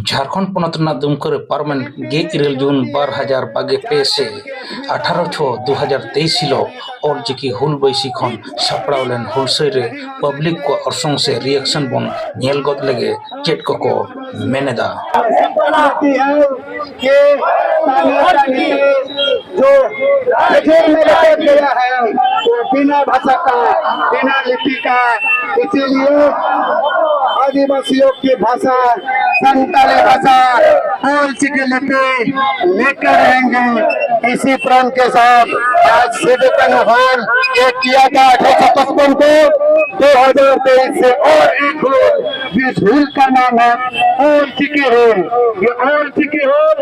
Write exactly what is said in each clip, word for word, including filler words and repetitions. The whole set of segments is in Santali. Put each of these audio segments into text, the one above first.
ᱡᱷᱟᱲᱠᱷᱚᱸᱰ ᱯᱚᱱᱚᱛ ᱨᱮᱱᱟᱜ ᱫᱩᱢᱠᱟᱹ ᱨᱮ ᱯᱟᱨᱚᱢᱮᱱ ᱜᱮᱞ ᱤᱨᱟᱹᱞ ᱡᱩᱱ ᱵᱟᱨ ᱦᱟᱡᱟᱨ ᱵᱟᱜᱮ ᱯᱮ ᱥᱮ ᱟᱴᱷᱟᱨᱚ ᱪᱷᱚ ᱫᱩ ᱦᱟᱡᱟᱨ ᱛᱮᱭᱤᱥ ᱦᱤᱞᱳᱜ ᱚᱞᱪᱤᱠᱤ ᱦᱩᱞ ᱵᱟᱹᱭᱥᱤ ᱠᱷᱚᱱ ᱥᱟᱯᱲᱟᱣ ᱞᱮᱱ ᱦᱩᱞᱥᱟᱹᱭ ᱨᱮ ᱯᱟᱵᱽᱞᱤᱠ ᱠᱚᱣᱟᱜ ᱚᱨᱥᱚᱝ ᱥᱮ ᱨᱤᱭᱮᱠᱥᱚᱱ ᱵᱚᱱ ᱧᱮᱞ ᱜᱚᱫ ᱞᱮᱜᱮ ᱪᱮᱫ ᱠᱚᱠᱚ ᱢᱮᱱ ᱮᱫᱟ᱾ ये स्थानीय का नीति जो जठेर में लपेट गया है, वो बिना भाषा का, बिना लिपि का, इसीलिए आदिवासियों की भाषा संताली भाषा, बोल चिकी लिपि लेकर रहेंगे। इसी प्रण के साथ आज सिद्धू कान्हू हॉल ये किया था अठारह सौ पचपन को, दो हज़ार तेईस से और एक हॉल, जिस हॉल का नाम है ओल चिकी हॉल। ये ओल चिकी हॉल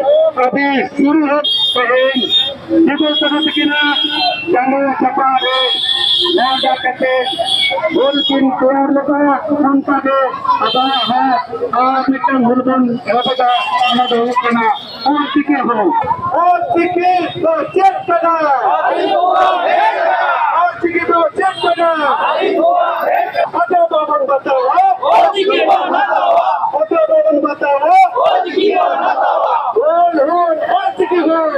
अभी शुरू हो पहल ᱡᱩᱫᱟᱹ ᱛᱟᱦᱮᱸ ᱛᱟᱹᱠᱤᱱᱟ᱾ ᱪᱟᱸᱫᱳ ᱪᱟᱯᱟ ᱨᱮ ᱱᱚᱣᱟ ᱠᱟᱛᱮ ᱦᱩᱞ ᱠᱤᱱ ᱛᱮᱭᱟᱨ ᱞᱮᱫᱟ᱾ ᱚᱱᱠᱟ ᱜᱮ ᱟᱵᱚᱣᱟᱜ ᱦᱚᱸ ᱟᱨ ᱢᱤᱫᱴᱟᱝ ᱦᱩᱞ ᱵᱚᱱ ᱮᱦᱚᱵ ᱮᱫᱟ᱾ ᱚᱱᱟ ᱫᱚ ᱦᱩᱭᱩᱜ ᱠᱟᱱᱟ ᱚᱞ ᱪᱤᱠᱤ ᱦᱩᱞ᱾ ᱚᱞ ᱪᱤᱠᱤ ᱫᱚ ᱪᱮᱫ ᱠᱟᱱᱟ? ᱚᱞ ᱪᱤᱠᱤ ᱫᱚ ᱪᱮᱫ ᱠᱟᱱᱟ? ᱟᱫᱚ ᱵᱟᱵᱚᱱ ᱵᱟᱛᱟᱣᱟ᱾ ᱚᱞ ᱪᱤᱠᱤ ᱵᱚᱱ ᱦᱟᱛᱟᱣᱟ᱾ ᱟᱫᱚ ᱵᱟᱵᱚᱱ ᱵᱟᱛᱟᱣᱟ᱾ ᱚᱞ ᱪᱤᱠᱤ ᱵᱚᱱ ᱦᱟᱛᱟᱣᱟ᱾ ᱦᱩᱞ, ᱦᱩᱞ, ᱚᱞ ᱪᱤᱠᱤ ᱦᱩᱞ᱾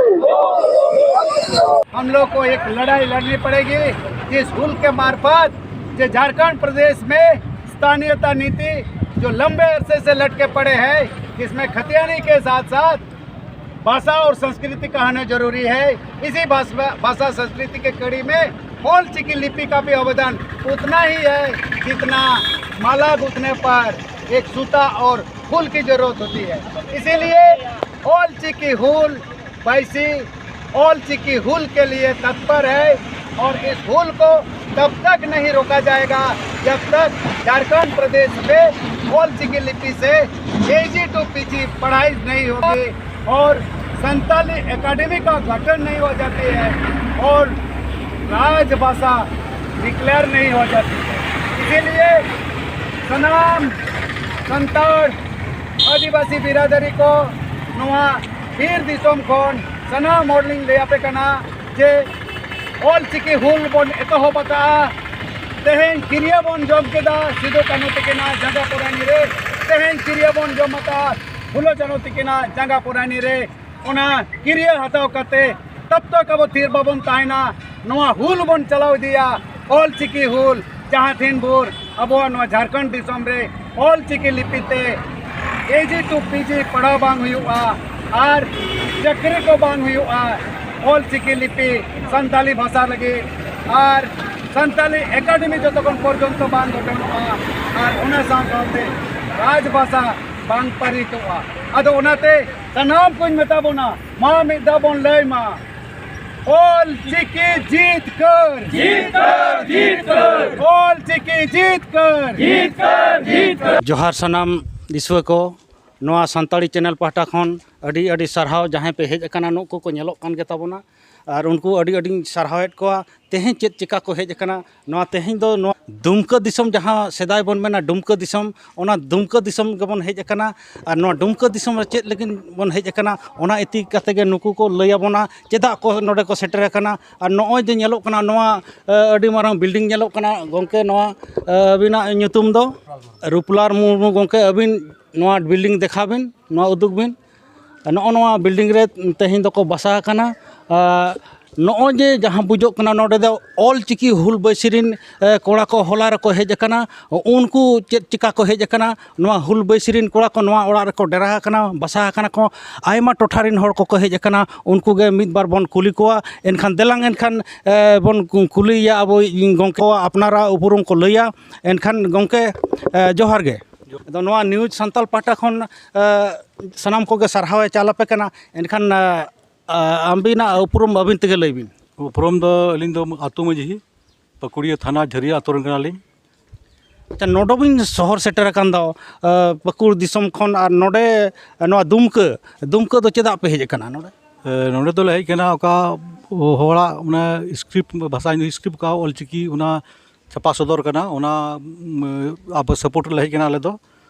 हम लोग को एक लड़ाई लड़नी पड़ेगी, जिस हुल के मार्फत जो झारखंड प्रदेश में स्थानीयता नीति जो लंबे अरसे से लटके पड़े हैं, इसमें खतियानी के साथ साथ भाषा और संस्कृति का होना जरूरी है। इसी भाषा, भाषा संस्कृति के कड़ी में ओल चिकी लिपि का भी अवदान उतना ही है जितना माला गूंथने पर एक सूता और हुल की जरूरत होती है। इसीलिए ओल चिकी हुल, बाईसी ओल चिकी हुल के लिए तत्पर है और इस हुल को तब तक नहीं रोका जाएगा जब तक झारखंड प्रदेश में ओल चिकी लिपि से केजी टू पीजी पढ़ाई नहीं होगी और संताली एकेडमी का गठन नहीं हो जाती है और राजभाषा डिक्लेयर नहीं हो जाती है। इसीलिए ᱥᱟᱱᱟᱢ ᱥᱟᱱᱛᱟᱲ ᱟᱹᱫᱤᱵᱟᱹᱥᱤ ᱵᱤᱨᱟᱫᱟᱨᱤ ᱠᱚ, ᱱᱚᱣᱟ ᱵᱤᱨ ᱫᱤᱥᱚᱢ ᱠᱷᱚᱱ ᱥᱟᱱᱟᱢ ᱦᱚᱲ ᱞᱤᱧ ᱞᱟᱹᱭ ᱟᱯᱮ ᱠᱟᱱᱟ ᱡᱮ ᱚᱞ ᱪᱤᱠᱤ ᱦᱩᱞ ᱵᱚᱱ ᱮᱛᱚᱦᱚᱵ ᱟᱠᱟᱫᱼᱟ᱾ ᱛᱮᱦᱮᱧ ᱠᱤᱨᱭᱟᱹ ᱵᱚᱱ ᱡᱚᱢ ᱠᱮᱫᱟ ᱥᱤᱫᱩ ᱠᱟᱹᱱᱦᱩ ᱛᱟᱹᱠᱤᱱᱟᱜ ᱡᱟᱸᱜᱟ ᱯᱚᱨᱟᱱᱤ ᱨᱮ᱾ ᱛᱮᱦᱮᱧ ᱠᱤᱨᱭᱟᱹ ᱵᱚᱱ ᱡᱚᱢ ᱟᱠᱟᱫᱼᱟ᱾ ᱯᱷᱩᱞᱳ ᱡᱷᱟᱱᱳ ᱛᱤᱠᱤᱱᱟᱜ ᱡᱟᱸᱜᱟ ᱯᱚᱨᱟᱭᱱᱤ ᱨᱮ ᱚᱱᱟ ᱠᱤᱨᱭᱟᱹ ᱦᱟᱛᱟᱣ ᱠᱟᱛᱮ ᱛᱚᱵ ᱛᱚᱠ ᱟᱵᱚ ᱛᱷᱤᱨ ᱵᱟᱵᱚᱱ ᱛᱟᱦᱮᱱᱟ᱾ ᱱᱚᱣᱟ ᱦᱩᱞ ᱵᱚᱱ ᱪᱟᱞᱟᱣ ᱤᱫᱤᱭᱟ, ᱚᱞ ᱪᱤᱠᱤ ᱦᱩᱞ, ᱡᱟᱦᱟᱸ ᱫᱤᱱ ᱵᱷᱳᱨ ᱟᱵᱚᱣᱟᱜ ᱱᱚᱣᱟ ᱡᱷᱟᱲᱠᱷᱚᱸᱰ ᱫᱤᱥᱚᱢ ᱨᱮ ᱚᱞ ᱪᱤᱠᱤ ᱞᱤᱯᱤ ᱛᱮ ᱮᱡᱤ ᱴᱩ ᱯᱤᱡᱤ ᱯᱟᱲᱦᱟᱣ ᱵᱟᱝ ᱦᱩᱭᱩᱜᱼᱟ ᱟᱨ ᱪᱟᱹᱠᱨᱤ ᱠᱚ ᱵᱟᱝ ᱦᱩᱭᱩᱜᱼᱟ, ᱚᱞ ᱪᱤᱠᱤ ᱞᱤᱯᱤ ᱥᱟᱱᱛᱟᱞᱤ ᱵᱷᱟᱥᱟ ᱞᱟᱹᱜᱤᱫ ᱟᱨ ᱥᱟᱱᱛᱟᱞᱤ ᱮᱠᱟᱰᱮᱢᱤ ᱡᱚᱛᱚᱠᱷᱚᱱ ᱯᱚᱨᱡᱚᱱᱛᱚ ᱵᱟᱝ ᱜᱚᱴᱷᱚᱱᱚᱜᱼᱟ ᱟᱨ ᱚᱱᱟ ᱥᱟᱶ ᱥᱟᱶᱛᱮ ᱨᱟᱡᱽ ᱵᱷᱟᱥᱟ ᱵᱟᱝ ᱯᱟᱹᱨᱤᱛᱚᱜᱼᱟ᱾ ᱟᱫᱚ ᱚᱱᱟᱛᱮ ᱥᱟᱱᱟᱢ ᱠᱚᱧ ᱢᱮᱛᱟ ᱵᱚᱱᱟ, ᱢᱟ ᱢᱤᱫ ᱫᱷᱟᱣ ᱵᱚᱱ ᱞᱟᱹᱭ ᱢᱟ, ᱚᱞ ᱪᱤᱠᱤ ᱡᱤᱛᱠᱟᱹᱨ, ᱡᱤᱛᱠᱟᱹᱨ, ᱡᱤᱛᱠᱟᱹᱨ᱾ ᱚᱞ ᱪᱤᱠᱤ ᱡᱤᱛᱠᱟᱹᱨ, ᱡᱤᱛᱠᱟᱹᱨ, ᱡᱤᱛᱠᱟᱹᱨ᱾ ᱡᱚᱦᱟᱨ ᱥᱟᱱᱟᱢ ᱫᱤᱥᱩᱣᱟᱹ ᱠᱚ, ᱱᱚᱣᱟ ᱥᱟᱱᱛᱟᱲᱤ ᱪᱮᱱᱮᱞ ᱯᱟᱦᱴᱟ ᱠᱷᱚᱱ ᱟᱹᱰᱤ ᱟᱹᱰᱤ ᱥᱟᱨᱦᱟᱣ᱾ ᱡᱟᱦᱟᱸᱭ ᱯᱮ ᱦᱮᱡ ᱟᱠᱟᱱᱟ, ᱱᱩᱠᱩ ᱠᱚ ᱧᱮᱞᱚᱜ ᱠᱟᱱ ᱜᱮᱛᱟ ᱵᱚᱱᱟ, ᱟᱨ ᱩᱱᱠᱩ ᱟᱹᱰᱤ ᱟᱹᱰᱤᱧ ᱥᱟᱨᱦᱟᱣᱮᱫ ᱠᱚᱣᱟ᱾ ᱛᱮᱦᱮᱧ ᱪᱮᱫ ᱪᱤᱠᱟ ᱠᱚ ᱦᱮᱡ ᱟᱠᱟᱱᱟ, ᱱᱚᱣᱟ ᱛᱮᱦᱮᱧ ᱫᱚ ᱱᱚᱣᱟ ᱫᱩᱢᱠᱟᱹ ᱫᱤᱥᱚᱢ, ᱡᱟᱦᱟᱸ ᱥᱮᱫᱟᱭ ᱵᱚᱱ ᱢᱮᱱᱟ ᱰᱩᱢᱠᱟᱹ ᱫᱤᱥᱚᱢ, ᱚᱱᱟ ᱫᱩᱢᱠᱟᱹ ᱫᱤᱥᱚᱢ ᱜᱮᱵᱚᱱ ᱦᱮᱡ ᱟᱠᱟᱱᱟ᱾ ᱟᱨ ᱱᱚᱣᱟ ᱰᱩᱢᱠᱟᱹ ᱫᱤᱥᱚᱢ ᱨᱮ ᱪᱮᱫ ᱞᱟᱹᱜᱤᱫ ᱵᱚᱱ ᱦᱮᱡ ᱟᱠᱟᱱᱟ, ᱚᱱᱟ ᱤᱫᱤ ᱠᱟᱛᱮ ᱜᱮ ᱱᱩᱠᱩ ᱠᱚ ᱞᱟᱹᱭ ᱟᱵᱚᱱᱟ ᱪᱮᱫᱟᱜ ᱠᱚ ᱱᱚᱰᱮ ᱠᱚ ᱥᱮᱴᱮᱨ ᱟᱠᱟᱱᱟ᱾ ᱟᱨ ᱱᱚᱜᱼᱚᱭ ᱡᱮ ᱧᱮᱞᱚᱜ ᱠᱟᱱᱟ, ᱱᱚᱣᱟ ᱟᱹᱰᱤ ᱢᱟᱨᱟᱝ ᱵᱤᱞᱰᱤᱝ ᱧᱮᱞᱚᱜ ᱠᱟᱱᱟ᱾ ᱜᱚᱢᱠᱮ, ᱱᱚᱣᱟ ᱟᱹᱵᱤᱱᱟᱜ ᱧᱩᱛᱩᱢ ᱫᱚ? ᱨᱩᱯᱞᱟᱞ ᱢᱩᱨᱢᱩ᱾ ᱜᱚᱢᱠᱮ, ᱟᱹᱵᱤᱱ ᱱᱚᱣᱟ ᱵᱤᱞᱰᱤᱝ ᱫᱮᱠᱷᱟᱣ ᱵᱤᱱ, ᱱᱚᱣᱟ ᱩᱫᱩᱜ ᱵᱤᱱ᱾ ᱱᱚᱜᱼᱚ ᱱᱚᱣᱟ ᱵᱤᱞᱰᱤᱝ ᱨᱮ ᱛᱮᱦᱮᱧ ᱫᱚᱠᱚ ᱵᱟᱥᱟ ᱟᱠᱟᱱᱟ᱾ ᱟᱨ ᱱᱚᱜᱼᱚᱭ ᱡᱮ ᱡᱟᱦᱟᱸ ᱵᱩᱡᱷᱟᱹᱜ ᱠᱟᱱᱟ, ᱱᱚᱰᱮ ᱫᱚ ᱚᱞ ᱪᱤᱠᱤ ᱦᱩᱞ ᱵᱟᱹᱭᱥᱤ ᱨᱤᱱ, ᱮ, ᱠᱚᱲᱟ ᱠᱚ ᱦᱚᱞᱟ ᱨᱮᱠᱚ ᱦᱮᱡ ᱟᱠᱟᱱᱟ᱾ ᱩᱱᱠᱩ ᱪᱮᱫ ᱪᱤᱠᱟ ᱠᱚ ᱦᱮᱡ ᱟᱠᱟᱱᱟ? ᱱᱚᱣᱟ ᱦᱩᱞ ᱵᱟᱹᱭᱥᱤ ᱨᱤᱱ ᱠᱚᱲᱟ ᱠᱚ ᱱᱚᱣᱟ ᱚᱲᱟᱜ ᱨᱮᱠᱚ ᱰᱮᱨᱟ ᱟᱠᱟᱱᱟ, ᱵᱟᱥᱟ ᱟᱠᱟᱱᱟ ᱠᱚ᱾ ᱟᱭᱢᱟ ᱴᱚᱴᱷᱟ ᱨᱤᱱ ᱦᱚᱲ ᱠᱚᱠᱚ ᱦᱮᱡ ᱟᱠᱟᱱᱟ, ᱩᱱᱠᱩ ᱜᱮ ᱢᱤᱫ ᱵᱟᱨ ᱵᱚᱱ ᱠᱩᱞᱤ ᱠᱚᱣᱟ᱾ ᱮᱱᱠᱷᱟᱱ ᱫᱮᱞᱟᱝ, ᱮᱱᱠᱷᱟᱱ, ᱮ, ᱵᱚᱱ ᱠᱩᱞᱤᱭᱮᱭᱟ ᱟᱵᱚ ᱜᱚᱢᱠᱮ ᱠᱚ, ᱟᱯᱱᱟᱨᱟᱜ ᱩᱯᱨᱩᱢ ᱠᱚ ᱞᱟᱹᱭᱟ᱾ ᱮᱱᱠᱷᱟᱱ ᱜᱚᱢᱠᱮ, ᱮ, ᱡᱚᱦᱟᱨ ᱜᱮ᱾ ᱟᱫᱚ ᱱᱚᱣᱟ ᱱᱤᱭᱩᱡᱽ ᱥᱟᱱᱛᱟᱞ ᱯᱟᱦᱴᱟ ᱠᱷᱚᱱ, ᱮ, ᱥᱟᱱᱟᱢ ᱠᱚᱜᱮ ᱥᱟᱨᱦᱟᱣ ᱮ ᱪᱟᱞ ᱟᱯᱮ ᱠᱟᱱᱟ᱾ ᱮᱱᱠᱷᱟᱱ, ᱟ, ᱟ, ᱟᱹᱵᱤᱱᱟᱜ ᱩᱯᱨᱩᱢ ᱟᱹᱵᱤᱱ ᱛᱮᱜᱮ ᱞᱟᱹᱭ ᱵᱤᱱ᱾ ᱩᱯᱨᱩᱢ ᱫᱚ ᱟᱹᱞᱤᱧ ᱫᱚ ᱟᱹᱛᱩ ᱢᱟᱹᱡᱷᱤ, ᱯᱟᱹᱠᱩᱲᱤᱭᱟᱹ ᱛᱷᱟᱱᱟ, ᱡᱷᱟᱹᱨᱤᱭᱟᱹ ᱟᱹᱛᱩ ᱨᱮᱱ ᱠᱟᱱᱟᱞᱤᱧ᱾ ᱟᱪᱪᱷᱟ, ᱱᱚᱰᱮ ᱵᱤᱱ ᱥᱚᱦᱚᱨ ᱥᱮᱴᱮᱨ ᱟᱠᱟᱱ ᱫᱚ, ᱟ, ᱯᱟᱹᱠᱩᱲ ᱫᱤᱥᱚᱢ ᱠᱷᱚᱱ, ᱟᱨ ᱱᱚᱰᱮ, ᱟ, ᱱᱚᱣᱟ ᱫᱩᱢᱠᱟᱹ, ᱫᱩᱢᱠᱟᱹ ᱫᱚ ᱪᱮᱫᱟᱜ ᱯᱮ ᱦᱮᱡ ᱟᱠᱟᱱᱟ ᱱᱚᱰᱮ? ᱮ, ᱱᱚᱰᱮ ᱫᱚᱞᱮ ᱦᱮᱡ ᱟᱠᱟᱱᱟ, ᱚᱠᱟ ᱦᱚᱲᱟᱜ ᱚᱱᱟ ᱥᱠᱨᱤᱯᱴ, ᱵᱷᱟᱥᱟ ᱥᱠᱨᱤᱯᱴ, ᱚᱠᱟ ᱚᱞ ᱪᱤᱠᱤ, ᱚᱱᱟ ᱪᱷᱟᱯᱟ ᱥᱚᱫᱚᱨ ᱠᱟᱱᱟ, ᱚᱱᱟ, ᱩᱢ, ᱟᱵᱚ ᱥᱟᱯᱳᱨᱴ ᱨᱮᱞᱮ ᱦᱮᱡ ᱟᱠᱟᱱᱟ ᱟᱞᱮ ᱫᱚ᱾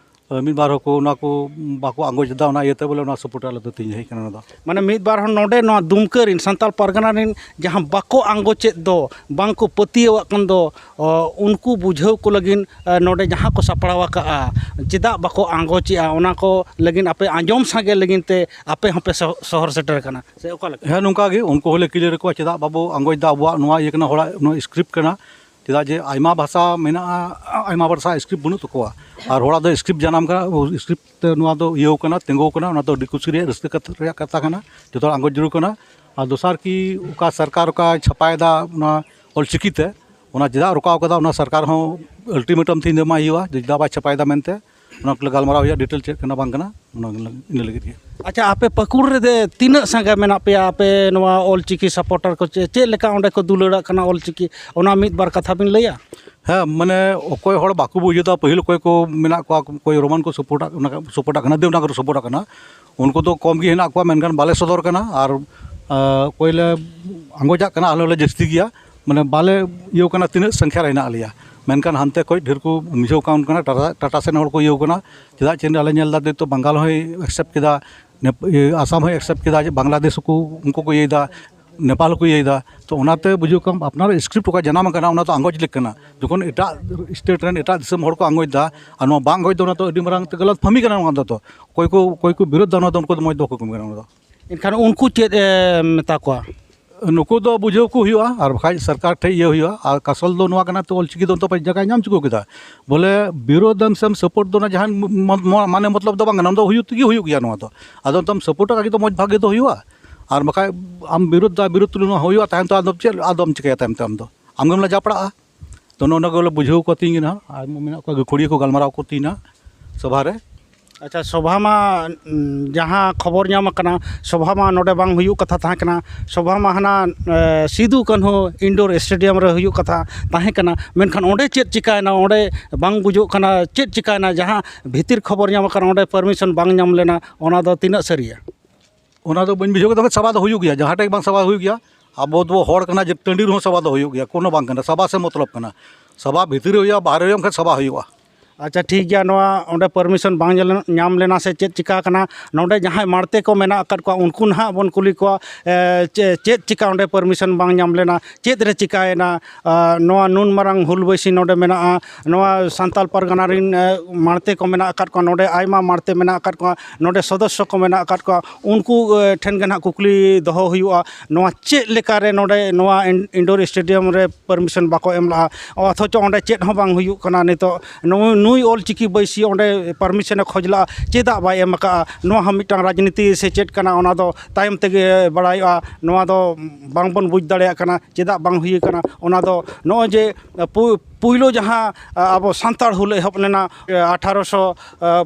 ᱢᱤᱫ ᱵᱟᱨ ᱦᱚᱸᱠᱚ ᱚᱱᱟ ᱠᱚ ᱵᱟᱠᱚ ᱟᱸᱜᱚᱪ ᱮᱫᱟ, ᱚᱱᱟ ᱤᱭᱟᱹᱛᱮ ᱵᱚᱞᱮ ᱚᱱᱟ ᱥᱟᱯᱳᱨᱴ ᱟᱞᱮ ᱫᱚ ᱛᱮᱦᱮᱧ ᱦᱮᱡ ᱠᱟᱱᱟ᱾ ᱚᱱᱟ ᱫᱚ ᱢᱟᱱᱮ ᱢᱤᱫ ᱵᱟᱨ ᱦᱚᱲ ᱱᱚᱰᱮ ᱱᱚᱣᱟ ᱫᱩᱢᱠᱟᱹ ᱨᱤᱱ ᱥᱟᱱᱛᱟᱲ ᱯᱟᱨᱜᱟᱱᱟ ᱨᱤᱱ ᱡᱟᱦᱟᱸ ᱵᱟᱠᱚ ᱟᱸᱜᱚᱪᱮᱫ ᱫᱚ, ᱵᱟᱝ ᱠᱚ ᱯᱟᱹᱛᱭᱟᱹᱣᱟᱜ ᱠᱟᱱ ᱫᱚ, ᱚ, ᱩᱱᱠᱩ ᱵᱩᱡᱷᱟᱹᱣ ᱠᱚ ᱞᱟᱹᱜᱤᱫ, ᱮ, ᱱᱚᱰᱮ ᱡᱟᱦᱟᱸ ᱠᱚ ᱥᱟᱯᱲᱟᱣ ᱟᱠᱟᱜᱼᱟ, ᱪᱮᱫᱟᱜ ᱵᱟᱠᱚ ᱟᱸᱜᱚᱪᱮᱜᱼᱟ, ᱚᱱᱟ ᱠᱚ ᱞᱟᱹᱜᱤᱫ ᱟᱯᱮ ᱟᱸᱡᱚᱢ ᱥᱟᱸᱜᱮ ᱞᱟᱹᱜᱤᱫ ᱛᱮ ᱟᱯᱮ ᱦᱚᱸᱯᱮ ᱥᱚ-, ᱥᱚᱦᱚᱨ ᱥᱮᱴᱮᱨ ᱟᱠᱟᱱᱟ, ᱥᱮ ᱚᱠᱟ ᱞᱮᱠᱟ? ᱦᱮᱸ, ᱱᱚᱝᱠᱟ ᱜᱮ ᱩᱱᱠᱩ ᱦᱚᱸᱞᱮ ᱠᱞᱤᱭᱟᱨ ᱟᱠᱚᱣᱟ, ᱪᱮᱫᱟᱜ ᱵᱟᱵᱚ ᱟᱸᱜᱚᱪ ᱮᱫᱟ, ᱟᱵᱚᱣᱟᱜ ᱱᱚᱣᱟ ᱤᱭᱟᱹ ᱠᱟᱱᱟ, ᱦᱚᱲᱟᱜ ᱱᱚᱣᱟ ᱥᱠᱨᱤᱯᱴ ᱠᱟᱱᱟ᱾ ᱪᱮᱫᱟᱜ ᱡᱮ ᱟᱭᱢᱟ ᱵᱷᱟᱥᱟ ᱢᱮᱱᱟᱜᱼᱟ, ᱟᱭᱢᱟ ᱵᱷᱟᱥᱟ ᱥᱠᱨᱤᱯᱴ ᱵᱟᱹᱱᱩᱜ ᱛᱟᱠᱚᱣᱟ, ᱟᱨ ᱦᱚᱲᱟᱜ ᱫᱚ ᱥᱠᱨᱤᱯᱴ ᱡᱟᱱᱟᱢ ᱠᱟᱱᱟ, ᱥᱠᱨᱤᱯᱴ ᱛᱮ ᱱᱚᱣᱟ ᱫᱚ ᱤᱭᱟᱹᱣ ᱠᱟᱱᱟ, ᱛᱤᱸᱜᱩ ᱠᱟᱱᱟ, ᱚᱱᱟ ᱫᱚ ᱟᱹᱰᱤ ᱠᱩᱥᱤ ᱨᱮᱭᱟᱜ, ᱨᱟᱹᱥᱠᱟᱹ ᱠᱟᱛᱷᱟ ᱨᱮᱭᱟᱜ ᱠᱟᱛᱷᱟ ᱠᱟᱱᱟ, ᱡᱚᱛᱚ ᱦᱚᱲ ᱟᱸᱜᱚᱪ ᱡᱟᱹᱨᱩᱲ ᱠᱟᱱᱟ᱾ ᱟᱨ ᱫᱚᱥᱟᱨ ᱠᱤ ᱚᱠᱟ ᱥᱚᱨᱠᱟᱨ ᱚᱠᱟ ᱪᱷᱟᱯᱟᱭᱮᱫᱟ ᱚᱱᱟ ᱚᱞᱪᱤᱠᱤ ᱛᱮ, ᱚᱱᱟ ᱪᱮᱫᱟᱜ ᱨᱚᱠᱟᱣ ᱠᱟᱫᱟ, ᱚᱱᱟ ᱥᱚᱨᱠᱟᱨ ᱦᱚᱸ ᱟᱞᱴᱤᱢᱮᱴᱟᱢ ᱛᱮᱦᱮᱧ ᱫᱚ ᱮᱢᱟᱭ ᱦᱩᱭᱩᱜᱼᱟ, ᱡᱮ ᱪᱮᱫᱟᱜ ᱵᱟᱭ ᱪᱷᱟᱯᱟᱭᱮᱫᱟ ᱢᱮᱱᱛᱮ᱾ ᱚᱱᱟ ᱠᱚᱞᱮ ᱜᱟᱞᱢᱟᱨᱟᱣ ᱦᱩᱭᱩᱜᱼᱟ, ᱰᱤᱴᱮᱞ ᱪᱮᱫ ᱠᱟᱱᱟ ᱵᱟᱝ ᱠᱟᱱᱟ, ᱚᱱᱟ ᱤᱱᱟᱹ ᱞᱟᱹᱜᱤᱫ ᱜᱮ᱾ ᱟᱪᱪᱷᱟ, ᱟᱯᱮ ᱯᱟᱹᱠᱩᱲ ᱨᱮᱫᱚ ᱛᱤᱱᱟᱹᱜ ᱥᱟᱸᱜᱮ ᱢᱮᱱᱟᱜ ᱯᱮᱭᱟ ᱟᱯᱮ ᱱᱚᱣᱟ ᱚᱞᱪᱤᱠᱤ ᱥᱟᱯᱳᱨᱴᱟᱨ ᱠᱚ? ᱪᱮ-, ᱪᱮᱫ ᱞᱮᱠᱟ ᱚᱸᱰᱮ ᱠᱚ ᱫᱩᱞᱟᱹᱲᱟᱜ ᱠᱟᱱᱟ ᱚᱞᱪᱤᱠᱤ, ᱚᱱᱟ ᱢᱤᱫ ᱵᱟᱨ ᱠᱟᱛᱷᱟ ᱵᱤᱱ ᱞᱟᱹᱭᱟ? ᱦᱮᱸ, ᱢᱟᱱᱮ ᱚᱠᱚᱭ ᱦᱚᱲ ᱵᱟᱠᱚ ᱵᱩᱡᱷᱟᱹᱣ ᱫᱟ, ᱯᱟᱹᱦᱤᱞ ᱚᱠᱚᱭ ᱠᱚ ᱢᱮᱱᱟᱜ ᱠᱚᱣᱟ, ᱚᱠᱚᱭ ᱨᱳᱢᱟᱱ ᱠᱚ ᱥᱟᱯᱳᱨᱴᱟᱜ ᱠᱟᱱᱟ, ᱥᱟᱯᱳᱨᱴᱟᱜ ᱠᱟᱱᱟ, ᱫᱮᱵᱽᱱᱟᱜᱚᱨᱤ ᱥᱟᱯᱳᱨᱴᱟᱜ ᱠᱟᱱᱟ, ᱩᱱᱠᱩ ᱫᱚ ᱠᱚᱢ ᱜᱮ ᱦᱮᱱᱟᱜ ᱠᱚᱣᱟ, ᱢᱮᱱᱠᱷᱟᱱ ᱵᱟᱞᱮ ᱥᱚᱫᱚᱨ ᱠᱟᱱᱟ᱾ ᱟᱨ, ᱟᱸ, ᱚᱠᱚᱭ ᱞᱮ ᱟᱸᱜᱚᱪᱟᱜ ᱠᱟᱱᱟ, ᱟᱞᱮ ᱦᱚᱸᱞᱮ ᱡᱟᱹᱥᱛᱤ ᱜᱮᱭᱟ, ᱢᱟᱱᱮ ᱵᱟᱞᱮ ᱤᱭᱟᱹ ᱠᱟᱱᱟ, ᱛᱤᱱᱟᱹᱜ ᱥᱚᱝᱠᱷᱟ ᱨᱮ ᱦᱮᱱᱟᱜ ᱞᱮᱭᱟ, ᱢᱮᱱᱠᱷᱟᱱ ᱦᱟᱱᱛᱮ ᱠᱷᱚᱡ ᱰᱷᱮᱨ ᱠᱚ ᱢᱤᱡᱷᱳ ᱠᱟᱣᱩᱱᱴ ᱠᱟᱱᱟ, ᱴᱟᱴᱟ, ᱴᱟᱴᱟ ᱥᱮᱱ ᱦᱚᱲ ᱠᱚ ᱤᱭᱟᱹ ᱠᱟᱱᱟ᱾ ᱪᱮᱫᱟᱜ ᱪᱮ ᱟᱞᱮ ᱧᱮᱞ ᱮᱫᱟ, ᱱᱤᱛᱚᱜ ᱵᱟᱝᱜᱟᱞ ᱦᱚᱸᱭ ᱮᱠᱥᱮᱯᱴ ᱠᱮᱫᱟ, ᱱᱮᱯ-, ᱤᱭᱟᱹ, ᱟᱥᱟᱢ ᱦᱚᱸᱭ ᱮᱠᱥᱮᱯᱴ ᱠᱮᱫᱟ, ᱡᱮ ᱵᱟᱝᱞᱟᱫᱮᱥ ᱠᱚ, ᱩᱱᱠᱩ ᱠᱚ ᱤᱭᱟᱹᱭᱮᱫᱟ, ᱱᱮᱯᱟᱞ ᱦᱚᱸᱠᱚ ᱤᱭᱟᱹᱭᱮᱫᱟ᱾ ᱛᱚ ᱚᱱᱟᱛᱮ ᱵᱩᱡᱷᱟᱹᱣ ᱠᱟᱢ, ᱟᱯᱱᱟᱨ ᱥᱠᱨᱤᱯᱴ ᱚᱠᱟ ᱡᱟᱱᱟᱢ ᱟᱠᱟᱱᱟ, ᱚᱱᱟ ᱫᱚ ᱟᱸᱜᱚᱪ ᱞᱮᱠ ᱠᱟᱱᱟ᱾ ᱡᱚᱠᱷᱚᱱ ᱮᱴᱟᱜ ᱥᱴᱮᱴ ᱨᱮᱱ, ᱮᱴᱟᱜ ᱫᱤᱥᱚᱢ ᱦᱚᱲ ᱠᱚ ᱟᱸᱜᱚᱪ ᱮᱫᱟ, ᱟᱨ ᱱᱚᱣᱟ ᱵᱟᱝ ᱟᱸᱜᱚᱪ ᱫᱚ, ᱚᱱᱟ ᱫᱚ ᱟᱹᱰᱤ ᱢᱟᱨᱟᱝ ᱛᱮ ᱜᱟᱞᱟᱛ ᱯᱷᱟᱹᱢᱤ ᱠᱟᱱᱟ᱾ ᱚᱱᱟ ᱫᱚ ᱚᱠᱚᱭ ᱠᱚ, ᱚᱠᱚᱭ ᱠᱚ ᱵᱤᱨᱳᱫᱷ ᱫᱟ, ᱚᱱᱟ ᱫᱚ ᱩᱱᱠᱩ ᱫᱚ ᱢᱚᱡᱽ ᱫᱚ ᱵᱟᱠᱚ ᱠᱟᱹᱢᱤ ᱠᱟᱱᱟ᱾ ᱚᱱᱟ ᱫᱚ ᱮᱱᱠᱷᱟᱱ ᱩᱱᱠᱩ ᱪᱮᱫ ᱮ ᱢᱮᱛᱟ ᱠᱚᱣᱟ? ᱱᱩᱠᱩ ᱫᱚ ᱵᱩᱡᱷᱟᱹᱣ ᱠᱚ ᱦᱩᱭᱩᱜᱼᱟ, ᱟᱨ ᱵᱟᱠᱷᱟᱡ ᱥᱚᱨᱠᱟᱨ ᱴᱷᱮᱡ ᱤᱭᱟᱹ ᱦᱩᱭᱩᱜᱼᱟ᱾ ᱟᱨ ᱠᱟᱥᱚᱞ ᱫᱚ ᱱᱚᱣᱟ ᱠᱟᱱᱟ, ᱛᱚ ᱚᱞᱪᱤᱠᱤ ᱫᱚ ᱱᱤᱛᱚᱜ ᱡᱟᱭᱜᱟᱭ ᱧᱟᱢ ᱪᱩᱠᱟᱹᱣ ᱠᱮᱫᱟ᱾ ᱵᱚᱞᱮ ᱵᱤᱨᱳᱫᱷ ᱮᱢ ᱥᱮᱢ ᱥᱟᱯᱳᱨᱴ ᱫᱚ ᱚᱱᱟ ᱡᱟᱦᱟᱱ ᱢᱚ-, ᱢᱚ-, ᱢᱟᱱᱮ ᱢᱚᱛᱞᱚᱵ ᱫᱚ ᱵᱟᱝ ᱠᱟᱱᱟ, ᱚᱱᱟ ᱫᱚ ᱦᱩᱭᱩᱜ ᱛᱮᱜᱮ ᱦᱩᱭᱩᱜ ᱜᱮᱭᱟ᱾ ᱱᱚᱣᱟ ᱫᱚ ᱟᱫᱚ ᱱᱤᱛᱚᱜ ᱥᱟᱯᱳᱨᱴ ᱠᱟᱜ ᱠᱷᱟᱡ ᱫᱚ ᱢᱚᱡᱽ ᱵᱷᱟᱜᱮ ᱫᱚ ᱦᱩᱭᱩᱜᱼᱟ, ᱟᱨ ᱵᱟᱠᱷᱟᱡ ᱟᱢ ᱵᱤᱨᱳᱫᱷ ᱫᱟ, ᱵᱤᱨᱳᱫᱷ ᱛᱩᱞᱩᱡ ᱱᱚᱣᱟ ᱦᱩᱭᱩᱜᱼᱟ, ᱛᱟᱭᱚᱢ ᱛᱮ ᱟᱫᱚ ᱪᱮᱫ ᱟᱫᱚᱢ ᱪᱤᱠᱟᱹᱭᱟ? ᱛᱟᱭᱚᱢ ᱛᱮ ᱟᱢ ᱫᱚ ᱟᱢ ᱜᱮᱢ ᱞᱟᱡᱟ ᱯᱟᱲᱟᱜᱼᱟ᱾ ᱛᱚ ᱱᱚᱜᱼᱚ ᱱᱚᱣᱟ ᱜᱮ ᱵᱚᱞᱮ ᱵᱩᱡᱷᱟᱹᱣ ᱠᱚ ᱛᱤᱧ ᱜᱮ ᱱᱟᱦᱟᱜ, ᱟᱨ ᱢᱮᱱᱟᱜ ᱠᱚᱣᱟ ᱜᱟᱹᱠᱷᱩᱲᱤᱭᱟᱹ ᱠᱚ ᱜᱟᱞᱢᱟᱨᱟᱣ ᱠᱚ ᱛᱤᱧ ᱱᱟᱦᱟᱜ ᱥᱚᱵᱷᱟ ᱨᱮ᱾ ᱟᱪᱪᱷᱟ, ᱥᱚᱵᱷᱟ ᱢᱟ, ᱩᱸ, ᱡᱟᱦᱟᱸ ᱠᱷᱚᱵᱚᱨ ᱧᱟᱢ ᱟᱠᱟᱱᱟ, ᱥᱚᱵᱷᱟ ᱢᱟ ᱱᱚᱰᱮ ᱵᱟᱝ ᱦᱩᱭᱩᱜ ᱠᱟᱛᱷᱟ ᱛᱟᱦᱮᱸ ᱠᱟᱱᱟ᱾ ᱥᱚᱵᱷᱟ ᱢᱟ ᱦᱟᱱᱟ, ᱮ, ᱥᱤᱫᱩ ᱠᱟᱹᱱᱦᱩ ᱤᱱᱰᱳᱨ ᱥᱴᱮᱰᱤᱭᱟᱢ ᱨᱮ ᱦᱩᱭᱩᱜ ᱠᱟᱛᱷᱟ ᱛᱟᱦᱮᱸ ᱠᱟᱱᱟ, ᱢᱮᱱᱠᱷᱟᱱ ᱚᱸᱰᱮ ᱪᱮᱫ ᱪᱤᱠᱟᱭᱮᱱᱟ? ᱚᱸᱰᱮ ᱵᱟᱝ ᱵᱩᱡᱩᱜ ᱠᱟᱱᱟ, ᱪᱮᱫ ᱪᱤᱠᱟᱭᱮᱱᱟ? ᱡᱟᱦᱟᱸ ᱵᱷᱤᱛᱤᱨ ᱠᱷᱚᱵᱚᱨ ᱧᱟᱢ ᱟᱠᱟᱱᱟ, ᱚᱸᱰᱮ ᱯᱟᱨᱢᱤᱥᱚᱱ ᱵᱟᱝ ᱧᱟᱢ ᱞᱮᱱᱟ, ᱚᱱᱟ ᱫᱚ ᱛᱤᱱᱟᱹᱜ ᱥᱟᱹᱨᱤᱭᱟ? ᱚᱱᱟ ᱫᱚ ᱵᱟᱹᱧ ᱵᱩᱡᱷᱟᱹᱣ ᱠᱮᱫᱟ᱾ ᱥᱟᱵᱷᱟ ᱫᱚ ᱦᱩᱭᱩᱜ ᱜᱮᱭᱟ, ᱡᱟᱦᱟᱸ ᱴᱷᱮᱡ ᱵᱟᱝ ᱥᱟᱵᱷᱟ ᱦᱩᱭᱩᱜ ᱜᱮᱭᱟ᱾ ᱟᱵᱚ ᱫᱚ ᱦᱚᱲ ᱠᱟᱱᱟ, ᱡᱮ ᱴᱟᱺᱰᱤ ᱨᱮᱦᱚᱸ ᱥᱟᱵᱷᱟ ᱫᱚ ᱦᱩᱭᱩᱜ ᱜᱮᱭᱟ, ᱠᱳᱱᱳ ᱵᱟᱝ ᱠᱟᱱᱟ᱾ ᱥᱟᱵᱷᱟ ᱥᱮ ᱢᱚᱛᱞᱚᱵ ᱠᱟᱱᱟ, ᱥᱟᱵᱷᱟ ᱵᱷᱤᱛᱤᱨ ᱨᱮ ᱦᱩᱭᱩᱜᱼᱟ, ᱵᱟᱦᱨᱮ ᱨᱮ ᱦᱩᱭᱩᱜᱼᱟ, ᱢᱮᱱᱠᱷᱟᱱ ᱥᱟᱵᱷᱟ ᱦᱩᱭᱩᱜᱼᱟ᱾ ᱟᱪᱪᱷᱟ, ᱴᱷᱤᱠ ᱜᱮᱭᱟ, ᱱᱚᱣᱟ ᱚᱸᱰᱮ permission ᱵᱟᱝ ᱧᱮᱞ-, ᱧᱟᱢ ᱞᱮᱱᱟ ᱥᱮ ᱪᱮᱫ ᱪᱤᱠᱟ ᱟᱠᱟᱱᱟ? ᱱᱚᱰᱮ ᱡᱟᱦᱟᱸᱭ ᱢᱟᱲᱛᱮ ᱠᱚ ᱢᱮᱱᱟᱜ ᱟᱠᱟᱫ ᱠᱚᱣᱟ, ᱩᱱᱠᱩ ᱱᱟᱦᱟᱜ ᱵᱚᱱ ᱠᱩᱞᱤ ᱠᱚᱣᱟ, ᱮ, ᱪᱮ-, ᱪᱮᱫ ᱪᱤᱠᱟ ᱚᱸᱰᱮ permission ᱵᱟᱝ ᱧᱟᱢ ᱞᱮᱱᱟ, ᱪᱮᱫ ᱨᱮ ᱪᱤᱠᱟᱭᱮᱱᱟ? ᱟ, ᱱᱚᱣᱟ ᱱᱩᱱ ᱢᱟᱨᱟᱝ ᱦᱩᱞ ᱵᱟᱹᱭᱥᱤ ᱱᱚᱰᱮ ᱢᱮᱱᱟᱜᱼᱟ, ᱱᱚᱣᱟ ᱥᱟᱱᱛᱟᱞ ᱯᱟᱨᱜᱟᱱᱟ ᱨᱤᱱ, ᱮ, ᱢᱟᱲᱛᱮ ᱠᱚ ᱢᱮᱱᱟᱜ ᱟᱠᱟᱫ ᱠᱚᱣᱟ, ᱱᱚᱰᱮ ᱟᱭᱢᱟ ᱢᱟᱲᱛᱮ ᱢᱮᱱᱟᱜ ᱟᱠᱟᱫ ᱠᱚᱣᱟ, ᱱᱚᱰᱮ ᱥᱚᱫᱚᱥᱥᱚ ᱠᱚ ᱢᱮᱱᱟᱜ ᱟᱠᱟᱫ ᱠᱚᱣᱟ, ᱩᱱᱠᱩ, ᱮ, ᱴᱷᱮᱱ ᱜᱮ ᱱᱟᱦᱟᱜ ᱠᱩᱠᱞᱤ ᱫᱚᱦᱚ ᱦᱩᱭᱩᱜᱼᱟ, ᱱᱚᱣᱟ ᱪᱮᱫ ᱞᱮᱠᱟᱨᱮ ᱱᱚᱰᱮ ᱱᱚᱣᱟ ᱤᱱ-, indoor stadium ᱨᱮ permission ᱵᱟᱠᱚ ᱮᱢ ᱞᱟᱜᱼᱟ, ᱚᱛᱷᱚᱪᱚ ᱚᱸᱰᱮ ᱪᱮᱫ ᱦᱚᱸ ᱵᱟᱝ ᱦᱩᱭᱩᱜ ᱠᱟᱱᱟ᱾ ᱱᱤᱛᱚᱜ ᱱᱩᱭ, ᱱᱩᱭ ᱚᱞ ᱪᱤᱠᱤ ᱵᱟᱹᱭᱥᱤ ᱚᱸᱰᱮ permission ᱮ ᱠᱷᱚᱡᱽ ᱞᱟᱜᱼᱟ, ᱪᱮᱫᱟᱜ ᱵᱟᱭ ᱮᱢ ᱟᱠᱟᱜᱼᱟ? ᱱᱚᱣᱟ ᱦᱚᱸ ᱢᱤᱫᱴᱟᱝ ᱨᱟᱡᱽᱱᱤᱛᱤ ᱥᱮ ᱪᱮᱫ ᱠᱟᱱᱟ, ᱚᱱᱟ ᱫᱚ ᱛᱟᱭᱚᱢ ᱛᱮᱜᱮ ᱵᱟᱲᱟᱭᱚᱜᱼᱟ᱾ ᱱᱚᱣᱟ ᱫᱚ ᱵᱟᱝᱵᱚᱱ ᱵᱩᱡᱽ ᱫᱟᱲᱮᱭᱟᱜ ᱠᱟᱱᱟ, ᱪᱮᱫᱟᱜ ᱵᱟᱝ ᱦᱩᱭ ᱟᱠᱟᱱᱟ᱾ ᱚᱱᱟ ᱫᱚ ᱱᱚᱜᱼᱚᱭ ᱡᱮ ᱯᱩ-, ᱯᱩᱭᱞᱩ ᱡᱟᱦᱟᱸ ᱟᱵᱚ ᱥᱟᱱᱛᱟᱲ ᱦᱩᱞ ᱮᱦᱚᱵ ᱞᱮᱱᱟ ᱟᱴᱷᱟᱨᱚᱥᱚ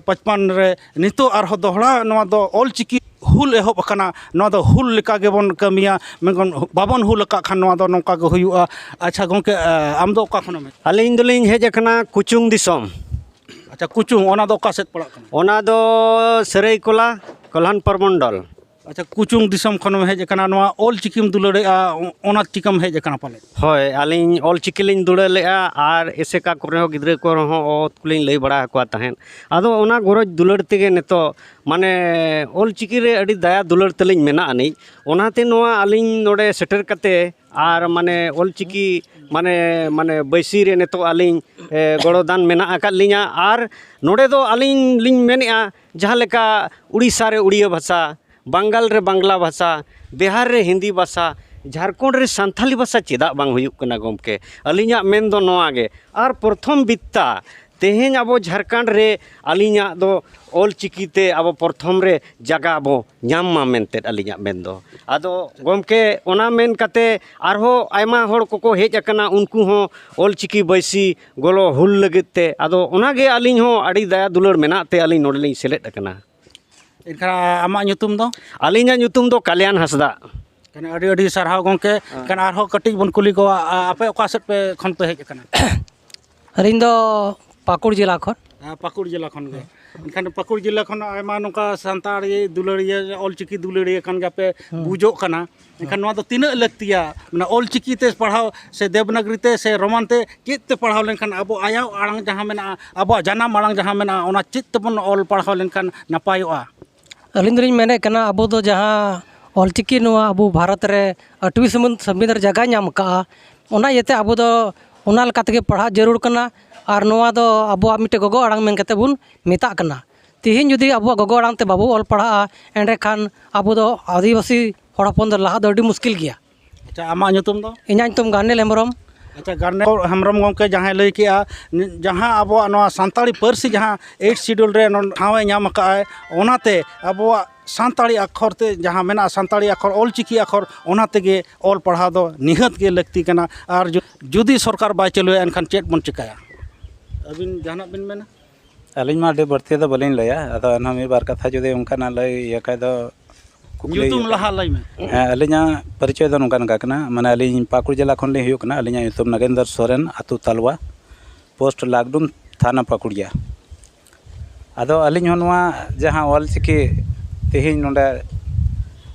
ᱯᱟᱸᱪᱯᱟᱱᱱᱚ ᱨᱮ, ᱱᱤᱛᱚᱜ ᱟᱨᱦᱚᱸ ᱫᱚᱦᱲᱟ ᱱᱚᱣᱟ ᱫᱚ ᱚᱞ ᱪᱤᱠᱤ ᱦᱩᱞ ᱮᱦᱚᱵ ᱟᱠᱟᱱᱟ, ᱱᱚᱣᱟ ᱫᱚ ᱦᱩᱞ ᱞᱮᱠᱟ ᱜᱮᱵᱚᱱ ᱠᱟᱹᱢᱤᱭᱟ, ᱢᱮᱱᱠᱷᱟᱱ ᱵᱟᱵᱚᱱ ᱦᱩᱞ ᱟᱠᱟᱫ ᱠᱷᱟᱱ ᱱᱚᱣᱟ ᱫᱚ ᱱᱚᱝᱠᱟ ᱜᱮ ᱦᱩᱭᱩᱜᱼᱟ᱾ ᱟᱪᱪᱷᱟ ᱜᱚᱢᱠᱮ, ᱟᱢ ᱫᱚ ᱚᱠᱟ ᱠᱷᱚᱱᱮᱢ ᱦᱮᱡ? ᱟᱹᱞᱤᱧ ᱫᱚᱞᱤᱧ ᱦᱮᱡ ᱟᱠᱟᱱᱟ ᱠᱩᱪᱩᱝ ᱫᱤᱥᱚᱢ᱾ ᱟᱪᱪᱷᱟ, ᱠᱩᱪᱩᱝ, ᱚᱱᱟ ᱫᱚ ᱚᱠᱟ ᱥᱮᱫ ᱯᱟᱲᱟᱜ ᱠᱟᱱᱟ? ᱚᱱᱟ ᱫᱚ ᱥᱟᱹᱨᱟᱹᱭᱠᱚᱞᱟ, ᱠᱚᱞᱦᱟᱱ ᱯᱨᱚᱢᱚᱱᱰᱚᱞ᱾ ᱟᱪᱪᱷᱟ, ᱠᱩᱪᱩᱝ ᱫᱤᱥᱚᱢ ᱠᱷᱚᱱᱮᱢ ᱦᱮᱡ ᱟᱠᱟᱱᱟ, ᱱᱚᱣᱟ ᱚᱞ ᱪᱤᱠᱤᱢ ᱫᱩᱞᱟᱹᱲᱮᱜᱼᱟ, ᱚ-, ᱚᱱᱟ ᱪᱤᱠᱟᱹᱢ ᱦᱮᱡ ᱟᱠᱟᱱᱟ ᱯᱟᱞᱮᱫ? ᱦᱳᱭ, ᱟᱹᱞᱤᱧ ᱚᱞ ᱪᱤᱠᱤ ᱞᱤᱧ ᱫᱩᱞᱟᱹᱲ ᱞᱮᱜᱼᱟ ᱟᱨ ᱮᱥᱮᱠᱟ ᱠᱚᱨᱮ ᱦᱚᱸ ᱜᱤᱫᱽᱨᱟᱹ ᱠᱚᱨᱮ ᱦᱚᱸ ᱚᱛ ᱠᱚᱞᱤᱧ ᱞᱟᱹᱭ ᱵᱟᱲᱟ ᱟᱠᱚᱣᱟ ᱛᱟᱦᱮᱸᱫ᱾ ᱟᱫᱚ ᱚᱱᱟ ᱜᱚᱨᱚᱡᱽ ᱫᱩᱞᱟᱹᱲ ᱛᱮᱜᱮ ᱱᱤᱛᱚᱜ ᱢᱟᱱᱮ ᱚᱞ ᱪᱤᱠᱤ ᱨᱮ ᱟᱹᱰᱤ ᱫᱟᱭᱟ ᱫᱩᱞᱟᱹᱲ ᱛᱟᱹᱞᱤᱧ ᱢᱮᱱᱟᱜ ᱟᱹᱱᱤᱡ, ᱚᱱᱟᱛᱮ ᱱᱚᱣᱟ ᱟᱹᱞᱤᱧ ᱱᱚᱰᱮ ᱥᱮᱴᱮᱨ ᱠᱟᱛᱮ ᱟᱨ ᱢᱟᱱᱮ ᱚᱞ ᱪᱤᱠᱤ ᱢᱟᱱᱮ, ᱢᱟᱱᱮ ᱵᱟᱹᱭᱥᱤ ᱨᱮ ᱱᱤᱛᱚᱜ ᱟᱹᱞᱤᱧ, ᱮ, ᱜᱚᱲᱚ ᱫᱟᱱ ᱢᱮᱱᱟᱜ ᱟᱠᱟᱫ ᱞᱤᱧᱟ᱾ ᱟᱨ ᱱᱚᱰᱮ ᱫᱚ ᱟᱹᱞᱤᱧ ᱞᱤᱧ ᱢᱮᱱᱮᱫᱼᱟ, ᱡᱟᱦᱟᱸ ᱞᱮᱠᱟ ᱩᱲᱤᱥᱥᱟ ᱨᱮ ᱩᱲᱤᱭᱟᱹ ᱵᱷᱟᱥᱟ, ᱵᱟᱝᱜᱟᱞ ᱨᱮ ᱵᱟᱝᱞᱟ ᱵᱷᱟᱥᱟ, ᱵᱤᱦᱟᱨ ᱨᱮ ᱦᱤᱱᱫᱤ ᱵᱷᱟᱥᱟ, ᱡᱷᱟᱲᱠᱷᱚᱸᱰ ᱨᱮ ᱥᱟᱱᱛᱷᱟᱞᱤ ᱵᱷᱟᱥᱟ ᱪᱮᱫᱟᱜ ᱵᱟᱝ ᱦᱩᱭᱩᱜ ᱠᱟᱱᱟ ᱜᱚᱢᱠᱮ? ᱟᱹᱞᱤᱧᱟᱜ ᱢᱮᱱ ᱫᱚ ᱱᱚᱣᱟ ᱜᱮ᱾ ᱟᱨ ᱯᱨᱚᱛᱷᱚᱢ ᱵᱤᱛᱛᱟ ᱛᱮᱦᱮᱧ ᱟᱵᱚ ᱡᱷᱟᱲᱠᱷᱚᱸᱰ ᱨᱮ ᱟᱹᱞᱤᱧᱟᱜ ᱫᱚ ᱚᱞ ᱪᱤᱠᱤ ᱛᱮ ᱟᱵᱚ ᱯᱨᱚᱛᱷᱚᱢ ᱨᱮ ᱡᱟᱜᱟ ᱵᱚ ᱧᱟᱢ ᱢᱟ ᱢᱮᱱᱛᱮ ᱟᱹᱞᱤᱧᱟᱜ ᱢᱮᱱ ᱫᱚ᱾ ᱟᱫᱚ ᱜᱚᱢᱠᱮ, ᱚᱱᱟ ᱢᱮᱱ ᱠᱟᱛᱮ ᱟᱨᱦᱚᱸ ᱟᱭᱢᱟ ᱦᱚᱲ ᱠᱚᱠᱚ ᱦᱮᱡ ᱟᱠᱟᱱᱟ, ᱩᱱᱠᱩ ᱦᱚᱸ ᱚᱞ ᱪᱤᱠᱤ ᱵᱟᱹᱭᱥᱤ ᱜᱚᱲᱚ ᱦᱩᱞ ᱞᱟᱹᱜᱤᱫ ᱛᱮ᱾ ᱟᱫᱚ ᱚᱱᱟᱜᱮ ᱟᱹᱞᱤᱧ ᱦᱚᱸ ᱟᱹᱰᱤ ᱫᱟᱭᱟ ᱫᱩᱞᱟᱹᱲ ᱢᱮᱱᱟᱜ ᱛᱮ ᱟᱹᱞᱤᱧ ᱱᱚᱰᱮ ᱞᱤᱧ ᱥᱮᱞᱮᱫ ᱟᱠᱟᱱᱟ᱾ ᱮᱱᱠᱷᱟᱱ ᱟᱢᱟᱜ ᱧᱩᱛᱩᱢ ᱫᱚ? ᱟᱹᱞᱤᱧᱟᱜ ᱧᱩᱛᱩᱢ ᱫᱚ ᱠᱟᱞᱭᱟᱱ ᱦᱟᱸᱥᱫᱟ᱾ ᱮᱱᱠᱷᱟᱱ ᱟᱹᱰᱤ ᱟᱹᱰᱤ ᱥᱟᱨᱦᱟᱣ ᱜᱚᱢᱠᱮ᱾ ᱦᱮᱸ᱾ ᱮᱱᱠᱷᱟᱱ ᱟᱨᱦᱚᱸ ᱠᱟᱹᱴᱤᱡ ᱵᱚᱱ ᱠᱩᱞᱤ ᱠᱚᱣᱟ, ᱟ-, ᱟᱯᱮ ᱚᱠᱟ ᱥᱮᱫ ᱯᱮ, ᱠᱷᱚᱱ ᱯᱮ ᱦᱮᱡ ᱟᱠᱟᱱᱟ? ᱟᱹᱞᱤᱧ ᱫᱚ ᱯᱟᱹᱠᱩᱲ ᱡᱮᱞᱟ ᱠᱷᱚᱱ᱾ ᱦᱮᱸ, ᱯᱟᱹᱠᱩᱲ ᱡᱮᱞᱟ ᱠᱷᱚᱱ ᱜᱮ᱾ ᱮᱱᱠᱷᱟᱱ ᱯᱟᱹᱠᱩᱲ ᱡᱮᱞᱟ ᱠᱷᱚᱱ ᱟᱭᱢᱟ ᱱᱚᱝᱠᱟ ᱥᱟᱱᱛᱟᱲᱤ ᱫᱩᱞᱟᱹᱲᱤᱭᱟᱹ, ᱚᱞᱪᱤᱠᱤ ᱫᱩᱞᱟᱹᱲᱤᱭᱟᱹ ᱠᱟᱱ ᱜᱮᱭᱟᱯᱮ, ᱵᱩᱡᱚᱜ ᱠᱟᱱᱟ᱾ ᱮᱱᱠᱷᱟᱱ ᱱᱚᱣᱟ ᱫᱚ ᱛᱤᱱᱟᱹᱜ ᱞᱟᱹᱠᱛᱤᱭᱟ? ᱢᱟᱱᱮ ᱚᱞᱪᱤᱠᱤ ᱛᱮ ᱯᱟᱲᱦᱟᱣ ᱥᱮ ᱫᱮᱵᱽᱱᱟᱜᱽᱨᱤ ᱛᱮ ᱥᱮ ᱨᱳᱢᱟᱱ ᱛᱮ, ᱪᱮᱫ ᱛᱮ ᱯᱟᱲᱦᱟᱣ ᱞᱮᱱᱠᱷᱟᱱ ᱟᱵᱚ ᱟᱭᱳ ᱟᱲᱟᱝ ᱡᱟᱦᱟᱸ ᱢᱮᱱᱟᱜᱼᱟ, ᱟᱵᱚᱣᱟᱜ ᱡᱟᱱᱟᱢ ᱟᱲᱟᱝ ᱡᱟᱦᱟᱸ ᱢᱮᱱᱟᱜᱼᱟ, ᱚᱱᱟ ᱪᱮᱫ ᱛᱮᱵᱚᱱ ᱚᱞ ᱯᱟᱲᱦᱟᱣ ᱞᱮᱱᱠᱷᱟᱱ ᱱᱟᱯᱟᱭᱚᱜᱼᱟ? ᱟᱹᱞᱤᱧ ᱫᱚᱞᱤᱧ ᱢᱮᱱᱮᱫ ᱠᱟᱱᱟ, ᱟᱵᱚ ᱫᱚ ᱡᱟᱦᱟᱸ ᱚᱞᱪᱤᱠᱤ ᱱᱚᱣᱟ ᱟᱵᱚ ᱵᱷᱟᱨᱚᱛ ᱨᱮ ᱟᱴᱷᱣᱤ ᱥᱚᱝᱵᱤᱫᱷᱟᱱ ᱨᱮ ᱡᱟᱭᱜᱟᱭ ᱧᱟᱢ ᱠᱟᱜᱼᱟ, ᱚᱱᱟ ᱤᱭᱟᱹᱛᱮ ᱟᱵᱚ ᱫᱚ ᱚᱱᱟ ᱞᱮᱠᱟ ᱛᱮᱜᱮ ᱯᱟᱲᱦᱟᱜ ᱡᱟᱹᱨᱩᱲ ᱠᱟᱱᱟ᱾ ᱟᱨ ᱱᱚᱣᱟ ᱫᱚ ᱟᱵᱚᱣᱟᱜ ᱢᱤᱫᱴᱮᱱ ᱜᱚᱜᱚ ᱟᱲᱟᱝ ᱢᱮᱱ ᱠᱟᱛᱮ ᱵᱚᱱ ᱢᱮᱛᱟᱜ ᱠᱟᱱᱟ᱾ ᱛᱤᱦᱤᱧ ᱡᱩᱫᱤ ᱟᱵᱚᱣᱟᱜ ᱜᱚᱜᱚ ᱟᱲᱟᱝ ᱛᱮ ᱵᱟᱵᱚ ᱚᱞ ᱯᱟᱲᱦᱟᱜᱼᱟ, ᱮᱸᱰᱮᱠᱷᱟᱱ ᱟᱵᱚ ᱫᱚ ᱟᱹᱫᱤᱵᱟᱹᱥᱤ ᱦᱚᱲ ᱦᱚᱯᱚᱱ ᱫᱚ ᱞᱟᱦᱟ ᱫᱚ ᱟᱹᱰᱤ ᱢᱩᱥᱠᱤᱞ ᱜᱮᱭᱟ᱾ ᱟᱪᱪᱷᱟ, ᱟᱢᱟᱜ ᱧᱩᱛᱩᱢ ᱫᱚ? ᱤᱧᱟᱹᱜ ᱧᱩᱛᱩᱢ ᱜᱟᱨᱱᱮᱞ ᱦᱮᱢᱵᱨᱚᱢ᱾ ᱟᱪᱪᱷᱟ, ᱜᱟᱨᱱᱮᱞ ᱦᱮᱢᱵᱨᱚᱢ ᱜᱚᱢᱠᱮ ᱡᱟᱦᱟᱸᱭ ᱞᱟᱹᱭ ᱠᱮᱜᱼᱟ, ᱡᱟᱦᱟᱸ ᱟᱵᱚᱣᱟᱜ ᱱᱚᱣᱟ ᱥᱟᱱᱛᱟᱲᱤ ᱯᱟᱹᱨᱥᱤ ᱡᱟᱦᱟᱸ ᱮᱭᱤᱴ ᱥᱤᱰᱩᱞ ᱨᱮ ᱱᱚᱰᱮ ᱴᱷᱟᱶ ᱮ ᱧᱟᱢ ᱟᱠᱟᱫᱼᱟᱭ, ᱚᱱᱟᱛᱮ ᱟᱵᱚᱣᱟᱜ ᱥᱟᱱᱛᱟᱲᱤ ᱟᱠᱷᱚᱨ ᱛᱮ ᱡᱟᱦᱟᱸ ᱢᱮᱱᱟᱜᱼᱟ, ᱥᱟᱱᱛᱟᱲᱤ ᱟᱠᱷᱚᱨ, ᱚᱞᱪᱤᱠᱤ ᱟᱠᱷᱚᱨ, ᱚᱱᱟ ᱛᱮᱜᱮ ᱚᱞ ᱯᱟᱲᱦᱟᱣ ᱫᱚ ᱱᱤᱦᱟᱹᱛ ᱜᱮ ᱞᱟᱹᱠᱛᱤ ᱠᱟᱱᱟ᱾ ᱟᱨ ᱡᱩ-, ᱡᱩᱫᱤ ᱥᱚᱨᱠᱟᱨ ᱵᱟᱭ ᱪᱟᱹᱞᱩᱭᱟ, ᱮᱱᱠᱷᱟᱱ ᱪᱮᱫ ᱵᱚᱱ ᱪᱤᱠᱟᱹᱭᱟ? ᱟᱹᱵᱤᱱ ᱡᱟᱦᱟᱱᱟᱜ ᱵᱤᱱ ᱢᱮᱱᱟ? ᱟᱹᱞᱤᱧ ᱢᱟ ᱟᱹᱰᱤ ᱵᱟᱹᱲᱛᱤ ᱫᱚ ᱵᱟᱹᱞᱤᱧ ᱞᱟᱹᱭᱟ, ᱟᱫᱚ ᱮᱱᱦᱚᱸ ᱢᱤᱫ ᱵᱟᱨ ᱠᱟᱛᱷᱟ ᱡᱩᱫᱤ ᱚᱱᱠᱟᱱᱟᱜ ᱞᱟᱹᱭ ᱤᱭᱟᱹ ᱠᱷᱟᱡ ᱫᱚ ᱠᱩᱠᱞᱤ ᱧᱩᱛᱩᱢ ᱦᱩᱭᱩᱜ ᱞᱟᱦᱟ ᱠᱟᱱᱟ᱾ ᱞᱟᱹᱭ ᱢᱮ᱾ ᱦᱮᱸ, ᱟᱹᱞᱤᱧᱟᱜ ᱯᱚᱨᱤᱪᱚᱭ ᱫᱚ ᱱᱚᱝᱠᱟ ᱱᱚᱝᱠᱟ ᱠᱟᱱᱟ, ᱢᱟᱱᱮ ᱟᱹᱞᱤᱧ ᱯᱟᱹᱠᱩᱲ ᱡᱮᱞᱟ ᱠᱷᱚᱱ ᱞᱤᱧ ᱦᱩᱭᱩᱜ ᱠᱟᱱᱟ, ᱟᱹᱞᱤᱧᱟᱜ ᱧᱩᱛᱩᱢ ᱱᱟᱜᱮᱱᱫᱚᱨ ᱥᱚᱨᱮᱱ, ᱟᱹᱛᱩ ᱛᱟᱞᱣᱟ, ᱯᱳᱥᱴ ᱞᱟᱠᱰᱩᱢ, ᱛᱷᱟᱱᱟ ᱯᱟᱹᱠᱩᱲᱤᱭᱟ᱾ ᱟᱫᱚ ᱟᱹᱞᱤᱧ ᱦᱚᱸ ᱱᱚᱣᱟ ᱡᱟᱦᱟᱸ ᱚᱞ ᱪᱤᱠᱤ ᱛᱮᱦᱮᱧ ᱱᱚᱰᱮ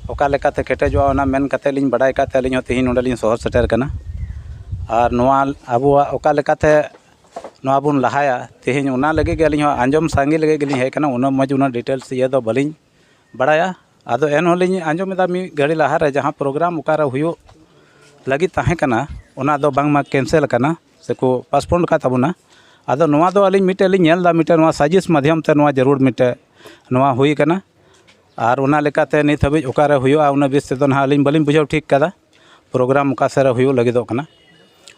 ᱚᱠᱟ ᱞᱮᱠᱟᱛᱮ ᱠᱮᱴᱮᱡᱚᱜᱼᱟ, ᱚᱱᱟ ᱢᱮᱱ ᱠᱟᱛᱮ ᱞᱤᱧ ᱵᱟᱰᱟᱭ ᱠᱟᱛᱮ ᱟᱹᱞᱤᱧ ᱦᱚᱸ ᱛᱮᱦᱮᱧ ᱱᱚᱰᱮ ᱞᱤᱧ ᱥᱚᱦᱚᱨ ᱥᱮᱴᱮᱨ ᱠᱟᱱᱟ᱾ ᱟᱨ ᱱᱚᱣᱟ ᱟᱵᱚᱣᱟᱜ ᱚᱠᱟ ᱞᱮᱠᱟᱛᱮ ᱱᱚᱣᱟ ᱵᱚᱱ ᱞᱟᱦᱟᱭᱟ, ᱛᱮᱦᱮᱧ ᱚᱱᱟ ᱞᱟᱹᱜᱤᱫ ᱜᱮ ᱟᱹᱞᱤᱧ ᱦᱚᱸ ᱟᱸᱡᱚᱢ ᱥᱟᱸᱜᱮ ᱞᱟᱹᱜᱤᱫ ᱜᱮᱞᱤᱧ ᱦᱮᱡ ᱟᱠᱟᱱᱟ᱾ ᱩᱱᱟᱹᱜ ᱢᱚᱡᱽ, ᱩᱱᱟᱹᱜ ᱰᱤᱴᱮᱞᱥ ᱤᱭᱟᱹ ᱫᱚ ᱵᱟᱹᱞᱤᱧ ᱵᱟᱲᱟᱭᱟ᱾ ᱟᱫᱚ ᱮᱱᱦᱚᱸ ᱞᱤᱧ ᱟᱸᱡᱚᱢ ᱮᱫᱟ, ᱢᱤᱫ ᱜᱷᱟᱹᱲᱤ ᱞᱟᱦᱟᱨᱮ ᱡᱟᱦᱟᱸ ᱯᱨᱳᱜᱨᱟᱢ ᱚᱠᱟᱨᱮ ᱦᱩᱭᱩᱜ ᱞᱟᱹᱜᱤᱫ ᱛᱟᱦᱮᱸ ᱠᱟᱱᱟ, ᱚᱱᱟ ᱫᱚ ᱵᱟᱝᱢᱟ ᱠᱮᱱᱥᱮᱞ ᱟᱠᱟᱱᱟ, ᱥᱮᱠᱚ ᱯᱳᱥᱴᱯᱳᱱ ᱟᱠᱟᱫ ᱛᱟᱵᱚᱱᱟ᱾ ᱟᱫᱚ ᱱᱚᱣᱟ ᱫᱚ ᱟᱹᱞᱤᱧ ᱢᱤᱫᱴᱮᱡ ᱞᱤᱧ ᱧᱮᱞ ᱮᱫᱟ, ᱢᱤᱫᱴᱮᱡ ᱱᱚᱣᱟ ᱥᱟᱡᱤᱥ ᱢᱟᱫᱽᱫᱷᱚᱢ ᱛᱮ ᱱᱚᱣᱟ ᱡᱟᱹᱨᱩᱲ ᱢᱤᱫᱴᱮᱡ ᱱᱚᱣᱟ ᱦᱩᱭ ᱠᱟᱱᱟ᱾ ᱟᱨ ᱚᱱᱟ ᱞᱮᱠᱟᱛᱮ ᱱᱤᱛ ᱦᱟᱹᱵᱤᱡ ᱚᱠᱟᱨᱮ ᱦᱩᱭᱩᱜᱼᱟ, ᱩᱱᱟᱹᱜ ᱵᱮᱥ ᱛᱮᱫᱚ ᱱᱟᱦᱟᱜ ᱟᱹᱞᱤᱧ ᱵᱟᱹᱞᱤᱧ ᱵᱩᱡᱷᱟᱹᱣ ᱴᱷᱤᱠ ᱠᱟᱫᱟ, ᱯᱨᱳᱜᱨᱟᱢ ᱚᱠᱟ ᱥᱮᱫ ᱨᱮ ᱦᱩᱭᱩᱜ ᱞᱟᱹᱜᱤᱫᱚᱜ ᱠᱟᱱᱟ᱾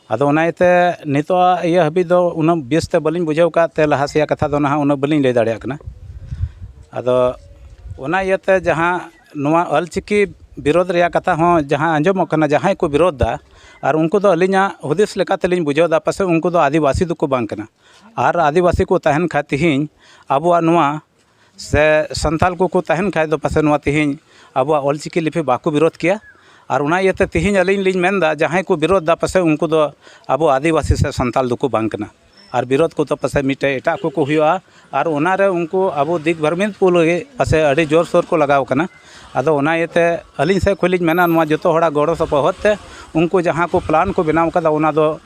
ᱟᱫᱚ ᱚᱱᱟ ᱤᱭᱟᱹᱛᱮ ᱱᱤᱛᱚᱜ ᱤᱭᱟᱹ ᱦᱟᱹᱵᱤᱡ ᱫᱚ ᱩᱱᱟᱹᱜ ᱵᱮᱥ ᱛᱮ ᱵᱟᱹᱞᱤᱧ ᱵᱩᱡᱷᱟᱹᱣ ᱠᱟᱫ ᱛᱮ ᱞᱟᱦᱟ ᱥᱮᱭᱟᱜ ᱠᱟᱛᱷᱟ ᱫᱚ ᱱᱟᱦᱟᱜ ᱩᱱᱟᱹᱜ ᱵᱟᱹᱞᱤᱧ ᱞᱟᱹᱭ ᱫᱟᱲᱮᱭᱟᱜ ᱠᱟᱱᱟ᱾ ᱟᱫᱚ ᱚᱱᱟ ᱤᱭᱟᱹᱛᱮ ᱡᱟᱦᱟᱸ ᱱᱚᱣᱟ ᱚᱞᱪᱤᱠᱤ ᱵᱤᱨᱳᱫᱷ ᱨᱮᱭᱟᱜ ᱠᱟᱛᱷᱟ ᱦᱚᱸ ᱡᱟᱦᱟᱸ ᱟᱸᱡᱚᱢᱚᱜ ᱠᱟᱱᱟ, ᱡᱟᱦᱟᱸᱭ ᱠᱚ ᱵᱤᱨᱳᱫᱷ ᱫᱟ, ᱟᱨ ᱩᱱᱠᱩ ᱫᱚ ᱟᱹᱞᱤᱧᱟᱜ ᱦᱩᱫᱤᱥ ᱞᱮᱠᱟᱛᱮᱞᱤᱧ ᱵᱩᱡᱷᱟᱹᱣ ᱫᱟ, ᱯᱟᱥᱮᱡ ᱩᱱᱠᱩ ᱫᱚ ᱟᱹᱫᱤᱵᱟᱹᱥᱤ ᱫᱚᱠᱚ ᱵᱟᱝ ᱠᱟᱱᱟ᱾ ᱟᱨ ᱟᱹᱫᱤᱵᱟᱹᱥᱤ ᱠᱚ ᱛᱟᱦᱮᱱ ᱠᱷᱟᱡ ᱛᱤᱦᱤᱧ ᱟᱵᱚᱣᱟᱜ ᱱᱚᱣᱟ ᱥᱮ ᱥᱟᱱᱛᱟᱞ ᱠᱚᱠᱚ ᱛᱟᱦᱮᱱ ᱠᱷᱟᱡ ᱫᱚ ᱯᱟᱥᱮᱡ ᱱᱚᱣᱟ ᱛᱤᱦᱤᱧ ᱟᱵᱚᱣᱟᱜ ᱚᱞᱪᱤᱠᱤ ᱞᱤᱯᱤ ᱵᱟᱠᱚ ᱵᱤᱨᱳᱫᱷ ᱠᱮᱭᱟ᱾ ᱟᱨ ᱚᱱᱟ ᱤᱭᱟᱹᱛᱮ ᱛᱤᱦᱤᱧ ᱟᱹᱞᱤᱧ ᱞᱤᱧ ᱢᱮᱱᱫᱟ, ᱡᱟᱦᱟᱸᱭ ᱠᱚ ᱵᱤᱨᱳᱫᱷ ᱫᱟ ᱯᱟᱥᱮᱡ ᱩᱱᱠᱩ ᱫᱚ ᱟᱵᱚ ᱟᱹᱫᱤᱵᱟᱹᱥᱤ ᱥᱮ ᱥᱟᱱᱛᱟᱞ ᱫᱚᱠᱚ ᱵᱟᱝ ᱠᱟᱱᱟ᱾ ᱟᱨ ᱵᱤᱨᱳᱫᱷ ᱠᱚᱫᱚ ᱯᱟᱥᱮᱡ ᱢᱤᱫᱴᱮᱡ ᱮᱴᱟᱜ ᱠᱚᱠᱚ ᱦᱩᱭᱩᱜᱼᱟ᱾ ᱟᱨ ᱚᱱᱟᱨᱮ ᱩᱱᱠᱩ ᱟᱵᱚ ᱫᱤᱜᱽᱵᱷᱨᱢᱤᱛ ᱠᱚ ᱞᱟᱹᱜᱤᱫ ᱯᱟᱥᱮᱡ ᱟᱹᱰᱤ ᱡᱳᱨᱥᱳᱨ ᱠᱚ ᱞᱟᱜᱟᱣ ᱠᱟᱱᱟ᱾ ᱟᱫᱚ ᱚᱱᱟ ᱤᱭᱟᱹᱛᱮ ᱟᱹᱞᱤᱧ ᱥᱮᱫ ᱠᱷᱚᱱ ᱞᱤᱧ ᱢᱮᱱᱟ, ᱱᱚᱣᱟ ᱡᱚᱛᱚ ᱦᱚᱲᱟᱜ ᱜᱚᱲᱚ ᱥᱚᱯᱚᱦᱚᱫ ᱛᱮ ᱩᱱᱠᱩ ᱡᱟᱦᱟᱸ ᱠᱚ ᱯᱞᱟᱱ ᱠᱚ ᱵᱮᱱᱟᱣ ᱠᱟᱫᱟ, ᱚᱱᱟ ᱫᱚ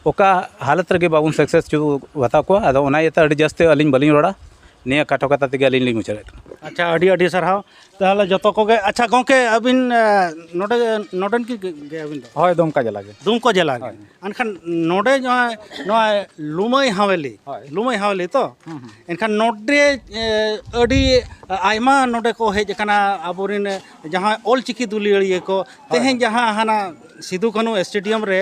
ᱚᱠᱟ ᱦᱟᱞᱚᱛ ᱨᱮᱜᱮ ᱵᱟᱵᱚᱱ ᱥᱟᱠᱥᱮᱥ ᱦᱚᱪᱚ ᱠᱟᱛᱟ ᱠᱚᱣᱟ᱾ ᱟᱫᱚ ᱚᱱᱟ ᱤᱭᱟᱹᱛᱮ ᱟᱹᱰᱤ ᱡᱟᱹᱥᱛᱤ ᱟᱹᱞᱤᱧ ᱵᱟᱹᱞᱤᱧ ᱨᱚᱲᱟ, ᱱᱤᱭᱟᱹ ᱠᱟᱴᱷᱚ ᱠᱟᱛᱷᱟ ᱛᱮᱜᱮ ᱟᱹᱞᱤᱧ ᱞᱤᱧ ᱢᱩᱪᱟᱹᱫᱮᱫ ᱠᱟᱱᱟ᱾ ᱟᱪᱪᱷᱟ, ᱟᱹᱰᱤ ᱟᱹᱰᱤ ᱥᱟᱨᱦᱟᱣ᱾ ᱛᱟᱦᱚᱞᱮ ᱡᱚᱛᱚ ᱠᱚᱜᱮ, ᱟᱪᱪᱷᱟ ᱜᱚᱢᱠᱮ, ᱟᱹᱵᱤᱱ ᱮ, ᱱᱚᱰᱮ, ᱱᱚᱰᱮᱱ ᱠᱤ ᱜᱮ ᱟᱹᱵᱤᱱ ᱫᱚ? ᱦᱳᱭ, ᱫᱩᱢᱠᱟ ᱡᱮᱞᱟ ᱜᱮ᱾ ᱫᱩᱢᱠᱟ ᱡᱮᱞᱟ ᱜᱮ᱾ ᱦᱳᱭ᱾ ᱮᱱᱠᱷᱟᱱ ᱱᱚᱰᱮ ᱱᱚᱣᱟ, ᱱᱚᱣᱟ ᱞᱩᱢᱟᱹᱭ ᱦᱟᱣᱮᱞᱤ, ᱦᱳᱭ᱾ ᱞᱩᱢᱟᱹᱭ ᱦᱟᱣᱮᱞᱤ ᱛᱚ? ᱦᱩᱸ, ᱦᱩᱸ᱾ ᱮᱱᱠᱷᱟᱱ ᱱᱚᱰᱮ ᱮ, ᱟᱹᱰᱤ ᱟᱭᱢᱟ ᱱᱚᱰᱮ ᱠᱚ ᱦᱮᱡ ᱟᱠᱟᱱᱟ ᱟᱵᱚᱨᱮᱱ ᱡᱟᱦᱟᱸᱭ ᱚᱞᱪᱤᱠᱤ ᱫᱩᱞᱟᱹᱲᱤᱭᱟᱹ ᱠᱚ᱾ ᱦᱳᱭ, ᱛᱮᱦᱮᱧ ᱦᱳᱭ᱾ ᱡᱟᱦᱟᱸ ᱦᱟᱱᱟ ᱥᱤᱫᱩ ᱠᱟᱹᱱᱦᱩ ᱥᱴᱮᱰᱤᱭᱟᱢ ᱨᱮ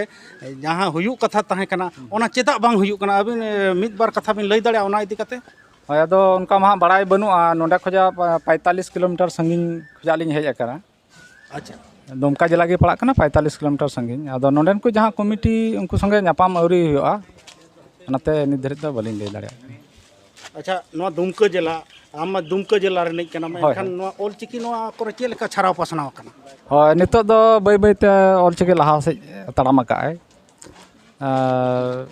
ᱡᱟᱦᱟᱸ ᱦᱩᱭᱩᱜ ᱠᱟᱛᱷᱟ ᱛᱟᱦᱮᱸ ᱠᱟᱱᱟ, ᱦᱩᱸ᱾ ᱚᱱᱟ ᱪᱮᱫᱟᱜ ᱵᱟᱝ ᱦᱩᱭᱩᱜ ᱠᱟᱱᱟ? ᱟᱹᱵᱤᱱ ᱮ, ᱢᱤᱫ ᱵᱟᱨ ᱠᱟᱛᱷᱟ ᱵᱤᱱ ᱞᱟᱹᱭ ᱫᱟᱲᱮᱭᱟᱜᱼᱟ ᱚᱱᱟ ᱤᱫᱤ ᱠᱟᱛᱮ? ᱦᱳᱭ, ᱟᱫᱚ ᱚᱱᱠᱟ ᱢᱟ ᱦᱟᱸᱜ ᱵᱟᱲᱟᱭ ᱵᱟᱹᱱᱩᱜᱼᱟ᱾ ᱱᱚᱰᱮ ᱠᱷᱚᱱᱟᱜ ᱯᱟ-, ᱯᱟᱸᱭᱛᱟᱞᱤᱥ ᱠᱤᱞᱳᱢᱤᱴᱟᱨ ᱥᱟᱺᱜᱤᱧ ᱠᱷᱚᱱᱟᱜ ᱞᱤᱧ ᱦᱮᱡ ᱟᱠᱟᱱᱟ᱾ ᱟᱪᱪᱷᱟ᱾ ᱫᱩᱢᱠᱟ ᱡᱮᱞᱟ ᱜᱮ ᱯᱟᱲᱟᱜ ᱠᱟᱱᱟ, ᱯᱟᱸᱭᱛᱟᱞᱤᱥ ᱠᱤᱞᱳᱢᱤᱴᱟᱨ ᱥᱟᱺᱜᱤᱧ᱾ ᱟᱫᱚ ᱱᱚᱰᱮᱱ ᱠᱚ ᱡᱟᱦᱟᱸ ᱠᱚᱢᱤᱴᱤ, ᱩᱱᱠᱩ ᱥᱚᱸᱜᱮ ᱧᱟᱯᱟᱢ ᱟᱹᱣᱨᱤ ᱦᱩᱭᱩᱜᱼᱟ, ᱚᱱᱟᱛᱮ ᱱᱤᱛ ᱫᱷᱟᱹᱨᱤᱡ ᱫᱚ ᱵᱟᱹᱞᱤᱧ ᱞᱟᱹᱭ ᱫᱟᱲᱮᱭᱟᱜ ᱠᱟᱱᱟ᱾ ᱟᱪᱪᱷᱟ, ᱱᱚᱣᱟ ᱫᱩᱢᱠᱟ ᱡᱮᱞᱟ, ᱟᱢ ᱢᱟ ᱫᱩᱢᱠᱟ ᱡᱮᱞᱟ ᱨᱤᱱᱤᱡ ᱠᱟᱱᱟᱢ, ᱦᱳᱭ, ᱮᱱᱠᱷᱟᱱ ᱦᱳᱭ᱾ ᱱᱚᱣᱟ ᱚᱞᱪᱤᱠᱤ ᱱᱚᱣᱟ ᱠᱚᱨᱮ ᱪᱮᱫ ᱞᱮᱠᱟ ᱪᱷᱟᱨᱟᱣ ᱯᱟᱥᱱᱟᱣ ᱟᱠᱟᱱᱟ? ᱦᱳᱭ, ᱱᱤᱛᱚᱜ ᱫᱚ ᱵᱟᱹᱭ ᱵᱟᱹᱭᱛᱮ ᱚᱞᱪᱤᱠᱤ ᱞᱟᱦᱟ ᱥᱮᱫ ᱛᱟᱲᱟᱢ ᱟᱠᱟᱫ ᱟᱭ᱾ ᱟᱨ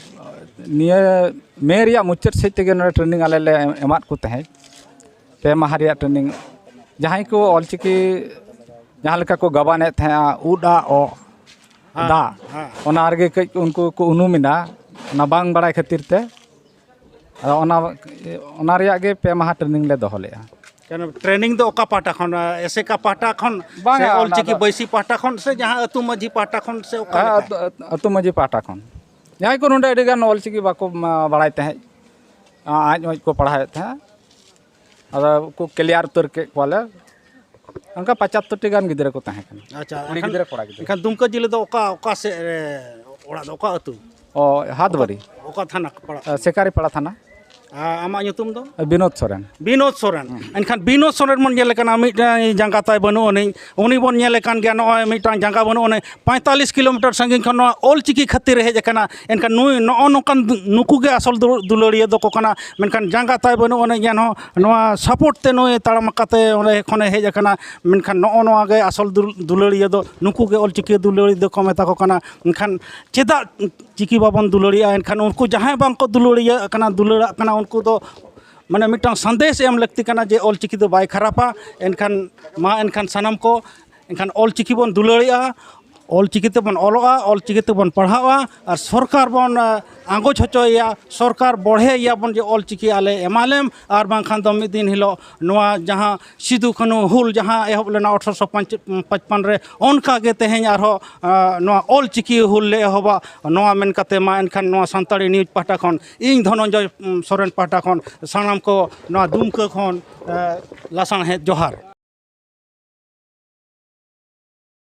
ᱱᱤᱭᱟᱹ ᱢᱮ ᱨᱮᱭᱟᱜ ᱢᱩᱪᱟᱹᱫ ᱥᱮᱫ ᱛᱮᱜᱮ ᱱᱚᱰᱮ ᱴᱨᱮᱱᱤᱝ ᱟᱞᱮ ᱞᱮ ᱮᱢᱟᱫ ᱠᱚ ᱛᱟᱦᱮᱸᱫ, ᱯᱮ ᱢᱟᱦᱟ ᱨᱮᱭᱟᱜ ᱴᱨᱮᱱᱤᱝ᱾ ᱡᱟᱦᱟᱸᱭ ᱠᱚ ᱚᱞᱪᱤᱠᱤ ᱡᱟᱦᱟᱸ ᱞᱮᱠᱟ ᱠᱚ ᱜᱟᱵᱟᱱᱮᱫ ᱛᱟᱦᱮᱸᱫᱼᱟ, ᱩᱫ ᱟ ᱚ, ᱦᱮᱸ, ᱫᱟ, ᱦᱮᱸ᱾ ᱚᱱᱟ ᱨᱮᱜᱮ ᱠᱟᱹᱡ ᱩᱱᱠᱩ ᱠᱚ ᱩᱱᱩᱢ ᱮᱱᱟ, ᱚᱱᱟ ᱵᱟᱝ ᱵᱟᱲᱟᱭ ᱠᱷᱟᱹᱛᱤᱨ ᱛᱮ᱾ ᱟᱫᱚ ᱚᱱᱟ, ᱚᱱᱟ ᱨᱮᱭᱟᱜ ᱜᱮ ᱯᱮ ᱢᱟᱦᱟ ᱴᱨᱮᱱᱤᱝ ᱞᱮ ᱫᱚᱦᱚ ᱞᱮᱫᱼᱟ᱾ ᱠᱮᱱ ᱴᱨᱮᱱᱤᱝ ᱫᱚ ᱚᱠᱟ ᱯᱟᱦᱴᱟ ᱠᱷᱚᱱ, ᱮᱥᱮᱠᱟ ᱯᱟᱦᱴᱟ ᱠᱷᱚᱱ ᱵᱟᱝᱟ, ᱥᱮ ᱚᱱᱟ ᱚᱞᱪᱤᱠᱤ ᱫᱚ ᱵᱟᱹᱭᱥᱤ ᱯᱟᱦᱴᱟ ᱠᱷᱚᱱ ᱥᱮ ᱡᱟᱦᱟᱸ ᱟᱹᱛᱩ ᱢᱟᱹᱡᱷᱤ ᱯᱟᱦᱴᱟ ᱠᱷᱚᱱ ᱥᱮ ᱚᱠᱟ ᱦᱮᱸ, ᱞᱮᱠᱟ? ᱟᱹᱛᱩ, ᱟᱹᱛᱩ ᱢᱟᱹᱡᱷᱤ ᱯᱟᱦᱴᱟ ᱠᱷᱚᱱ᱾ ᱡᱟᱦᱟᱸᱭ ᱠᱚ ᱱᱚᱰᱮ ᱟᱹᱰᱤᱜᱟᱱ ᱚᱞᱪᱤᱠᱤ ᱵᱟᱠᱚ, ᱢᱟ, ᱵᱟᱲᱟᱭ ᱛᱟᱦᱮᱸᱫ, ᱟᱸᱡ ᱚᱸᱡ ᱠᱚ ᱯᱟᱲᱦᱟᱣᱮᱫ ᱛᱟᱦᱮᱸᱫ, ᱟᱫᱚ ᱠᱚ ᱠᱞᱤᱭᱟᱨ ᱩᱛᱟᱹᱨ ᱠᱮᱫ ᱠᱚᱣᱟᱞᱮ᱾ ᱚᱱᱠᱟ ᱯᱚᱸᱪᱟᱛᱛᱳᱨ ᱴᱤ ᱜᱟᱱ ᱜᱤᱫᱽᱨᱟᱹ ᱠᱚ ᱛᱟᱦᱮᱸ ᱠᱟᱱᱟ, ᱟᱪᱪᱷᱟ, ᱠᱩᱲᱤ ᱮᱱᱠᱷᱟᱱ, ᱜᱤᱫᱽᱨᱟᱹ, ᱠᱚᱲᱟ ᱜᱤᱫᱽᱨᱟᱹ᱾ ᱮᱱᱠᱷᱟᱱ ᱫᱩᱢᱠᱟᱹ ᱡᱮᱞᱟ ᱫᱚ ᱚᱠᱟ, ᱚᱠᱟ ᱥᱮᱫ ᱨᱮ ᱚᱲᱟᱜ ᱫᱚ, ᱚᱠᱟ ᱟᱹᱛᱩ? ᱚ, ᱦᱟᱛᱵᱟᱹᱨᱤ᱾ ᱚᱠᱟ ᱛᱷᱟᱱᱟ ᱯᱟᱲᱟᱜ ᱠᱟᱱᱟ? ᱥᱮᱠᱟᱨᱤᱯᱟᱲᱟ ᱛᱷᱟᱱᱟ᱾ ᱟᱨ ᱟᱢᱟᱜ ᱧᱩᱛᱩᱢ ᱫᱚ? ᱵᱤᱱᱳᱫ ᱥᱚᱨᱮᱱ᱾ ᱵᱤᱱᱳᱫ ᱥᱚᱨᱮᱱ᱾ ᱮᱱᱠᱷᱟᱱ ᱵᱤᱱᱳᱫ ᱥᱚᱨᱮᱱ ᱵᱚᱱ ᱧᱮᱞᱮ ᱠᱟᱱᱟ, ᱢᱤᱫᱴᱟᱝ ᱡᱟᱸᱜᱟ ᱛᱟᱭ ᱵᱟᱹᱱᱩᱜ ᱟᱹᱱᱤᱡ, ᱩᱱᱤ ᱵᱚᱱ ᱧᱮᱞᱮ ᱠᱟᱱ ᱜᱮᱭᱟ, ᱱᱚᱜᱼᱚᱭ ᱢᱤᱫᱴᱟᱝ ᱡᱟᱸᱜᱟ ᱵᱟᱹᱱᱩᱜ ᱟᱹᱱᱤᱡ, ᱯᱚᱸᱭᱛᱟᱞᱤᱥ ᱠᱤᱞᱳᱢᱤᱴᱟᱨ ᱥᱟᱺᱜᱤᱧ ᱠᱷᱚᱱ ᱱᱚᱣᱟ ᱚᱞ ᱪᱤᱠᱤ ᱠᱷᱟᱹᱛᱤᱨ ᱮ ᱦᱮᱡ ᱟᱠᱟᱱᱟ᱾ ᱮᱱᱠᱷᱟᱱ ᱱᱩᱭ ᱱᱚᱜᱼᱚ ᱱᱚᱝᱠᱟᱱ ᱫᱩ- ᱱᱩᱠᱩ ᱜᱮ ᱟᱥᱚᱞ ᱫᱩ- ᱫᱩᱞᱟᱹᱲᱤᱭᱟᱹ ᱫᱚᱠᱚ ᱠᱟᱱᱟ᱾ ᱢᱮᱱᱠᱷᱟᱱ ᱡᱟᱸᱜᱟ ᱛᱟᱭ ᱵᱟᱹᱱᱩᱜ ᱟᱹᱱᱤᱡ, ᱮᱱᱦᱚᱸ ᱱᱚᱣᱟ ᱥᱟᱯᱳᱨᱴ ᱛᱮ ᱱᱩᱭ ᱛᱟᱲᱟᱢ ᱠᱟᱛᱮ ᱚᱸᱰᱮ ᱠᱷᱚᱱᱮ ᱦᱮᱡ ᱟᱠᱟᱱᱟ᱾ ᱢᱮᱱᱠᱷᱟᱱ ᱱᱚᱜᱼᱚ ᱱᱚᱣᱟ ᱜᱮ ᱟᱥᱚᱞ ᱫᱩᱞ- ᱫᱩᱞᱟᱹᱲᱤᱭᱟᱹ ᱫᱚ, ᱱᱩᱠᱩ ᱜᱮ ᱚᱞ ᱪᱤᱠᱤ ᱫᱩᱞᱟᱹᱲᱤᱭᱟᱹ ᱫᱚᱠᱚ ᱢᱮᱛᱟ ᱠᱚ ᱠᱟᱱᱟ᱾ ᱮᱱᱠᱷᱟᱱ ᱪᱮᱫᱟᱜ ᱪᱤᱠᱤ ᱵᱟᱵᱚᱱ ᱫᱩᱞᱟᱹᱲᱤᱭᱟᱜᱼᱟ? ᱮᱱᱠᱷᱟᱱ ᱩᱱᱠᱩ ᱡᱟᱦᱟᱸᱭ ᱵᱟᱝ ᱠᱚ ᱫᱩᱞᱟᱹᱲᱤᱭᱟᱹᱜ ᱠᱟᱱᱟ, ᱫᱩᱞᱟᱹᱲᱟᱜ ᱠᱟᱱᱟ, ᱩᱱᱠᱩ ᱫᱚ ᱢᱟᱱᱮ ᱢᱤᱫᱴᱟᱝ ᱥᱟᱸᱫᱮᱥ ᱮᱢ ᱞᱟᱹᱠᱛᱤ ᱠᱟᱱᱟ ᱡᱮ ᱚᱞ ᱪᱤᱠᱤ ᱫᱚ ᱵᱟᱭ ᱠᱷᱟᱨᱟᱯᱟ᱾ ᱮᱱᱠᱷᱟᱱ ᱢᱟ ᱮᱱᱠᱷᱟᱱ ᱥᱟᱱᱟᱢ ᱠᱚ ᱮᱱᱠᱷᱟᱱ ᱚᱞ ᱪᱤᱠᱤ ᱵᱚᱱ ᱫᱩᱞᱟᱹᱲᱤᱭᱟᱜᱼᱟ, ᱚᱞ ᱪᱤᱠᱤ ᱛᱮᱵᱚᱱ ᱚᱞᱚᱜᱼᱟ, ᱚᱞ ᱪᱤᱠᱤ ᱛᱮᱵᱚᱱ ᱯᱟᱲᱦᱟᱜᱼᱟ ᱟᱨ ᱥᱚᱨᱠᱟᱨ ᱵᱚᱱ ᱟᱸᱜᱚᱪ ᱦᱚᱪᱚᱭᱮᱭᱟ, ᱥᱚᱨᱠᱟᱨ ᱵᱚᱲᱦᱮᱭᱮᱭᱟ ᱵᱚᱱ ᱡᱮ ᱚᱞ ᱪᱤᱠᱤ ᱟᱞᱮ ᱮᱢᱟᱞᱮᱢ, ᱟᱨ ᱵᱟᱝᱠᱷᱟᱱ ᱫᱚ ᱢᱤᱫ ᱫᱤᱱ ᱦᱤᱞᱳᱜ ᱱᱚᱣᱟ ᱡᱟᱦᱟᱸ ᱥᱤᱫᱩ ᱠᱟᱹᱱᱦᱩ ᱦᱩᱞ ᱡᱟᱦᱟᱸ ᱮᱦᱚᱵ ᱞᱮᱱᱟ ᱟᱴᱷᱨᱚᱥᱚ ᱯᱟᱸᱪᱯᱟᱱᱱᱚ ᱨᱮ, ᱚᱱᱠᱟ ᱜᱮ ᱛᱮᱦᱮᱧ ᱟᱨᱦᱚᱸ ᱱᱚᱣᱟ ᱚᱞ ᱪᱤᱠᱤ ᱦᱩᱞ ᱞᱮ ᱮᱦᱚᱵᱟ᱾ ᱱᱚᱣᱟ ᱢᱮᱱ ᱠᱟᱛᱮ ᱢᱟ ᱮᱱᱠᱷᱟᱱ ᱱᱚᱣᱟ ᱥᱟᱱᱛᱟᱲᱤ ᱱᱤᱭᱩᱡᱽ ᱯᱟᱦᱴᱟ ᱠᱷᱚᱱ ᱤᱧ ᱫᱷᱚᱱᱚᱱᱡᱚᱭ ᱥᱚᱨᱮᱱ ᱯᱟᱦᱴᱟ ᱠᱷᱚᱱ ᱥᱟᱱᱟᱢ ᱠᱚ ᱱᱚᱣᱟ ᱫᱩᱢᱠᱟᱹ ᱠᱷᱚᱱ ᱞᱟᱥᱟᱬᱦᱮᱫ ᱡᱚᱦᱟᱨ᱾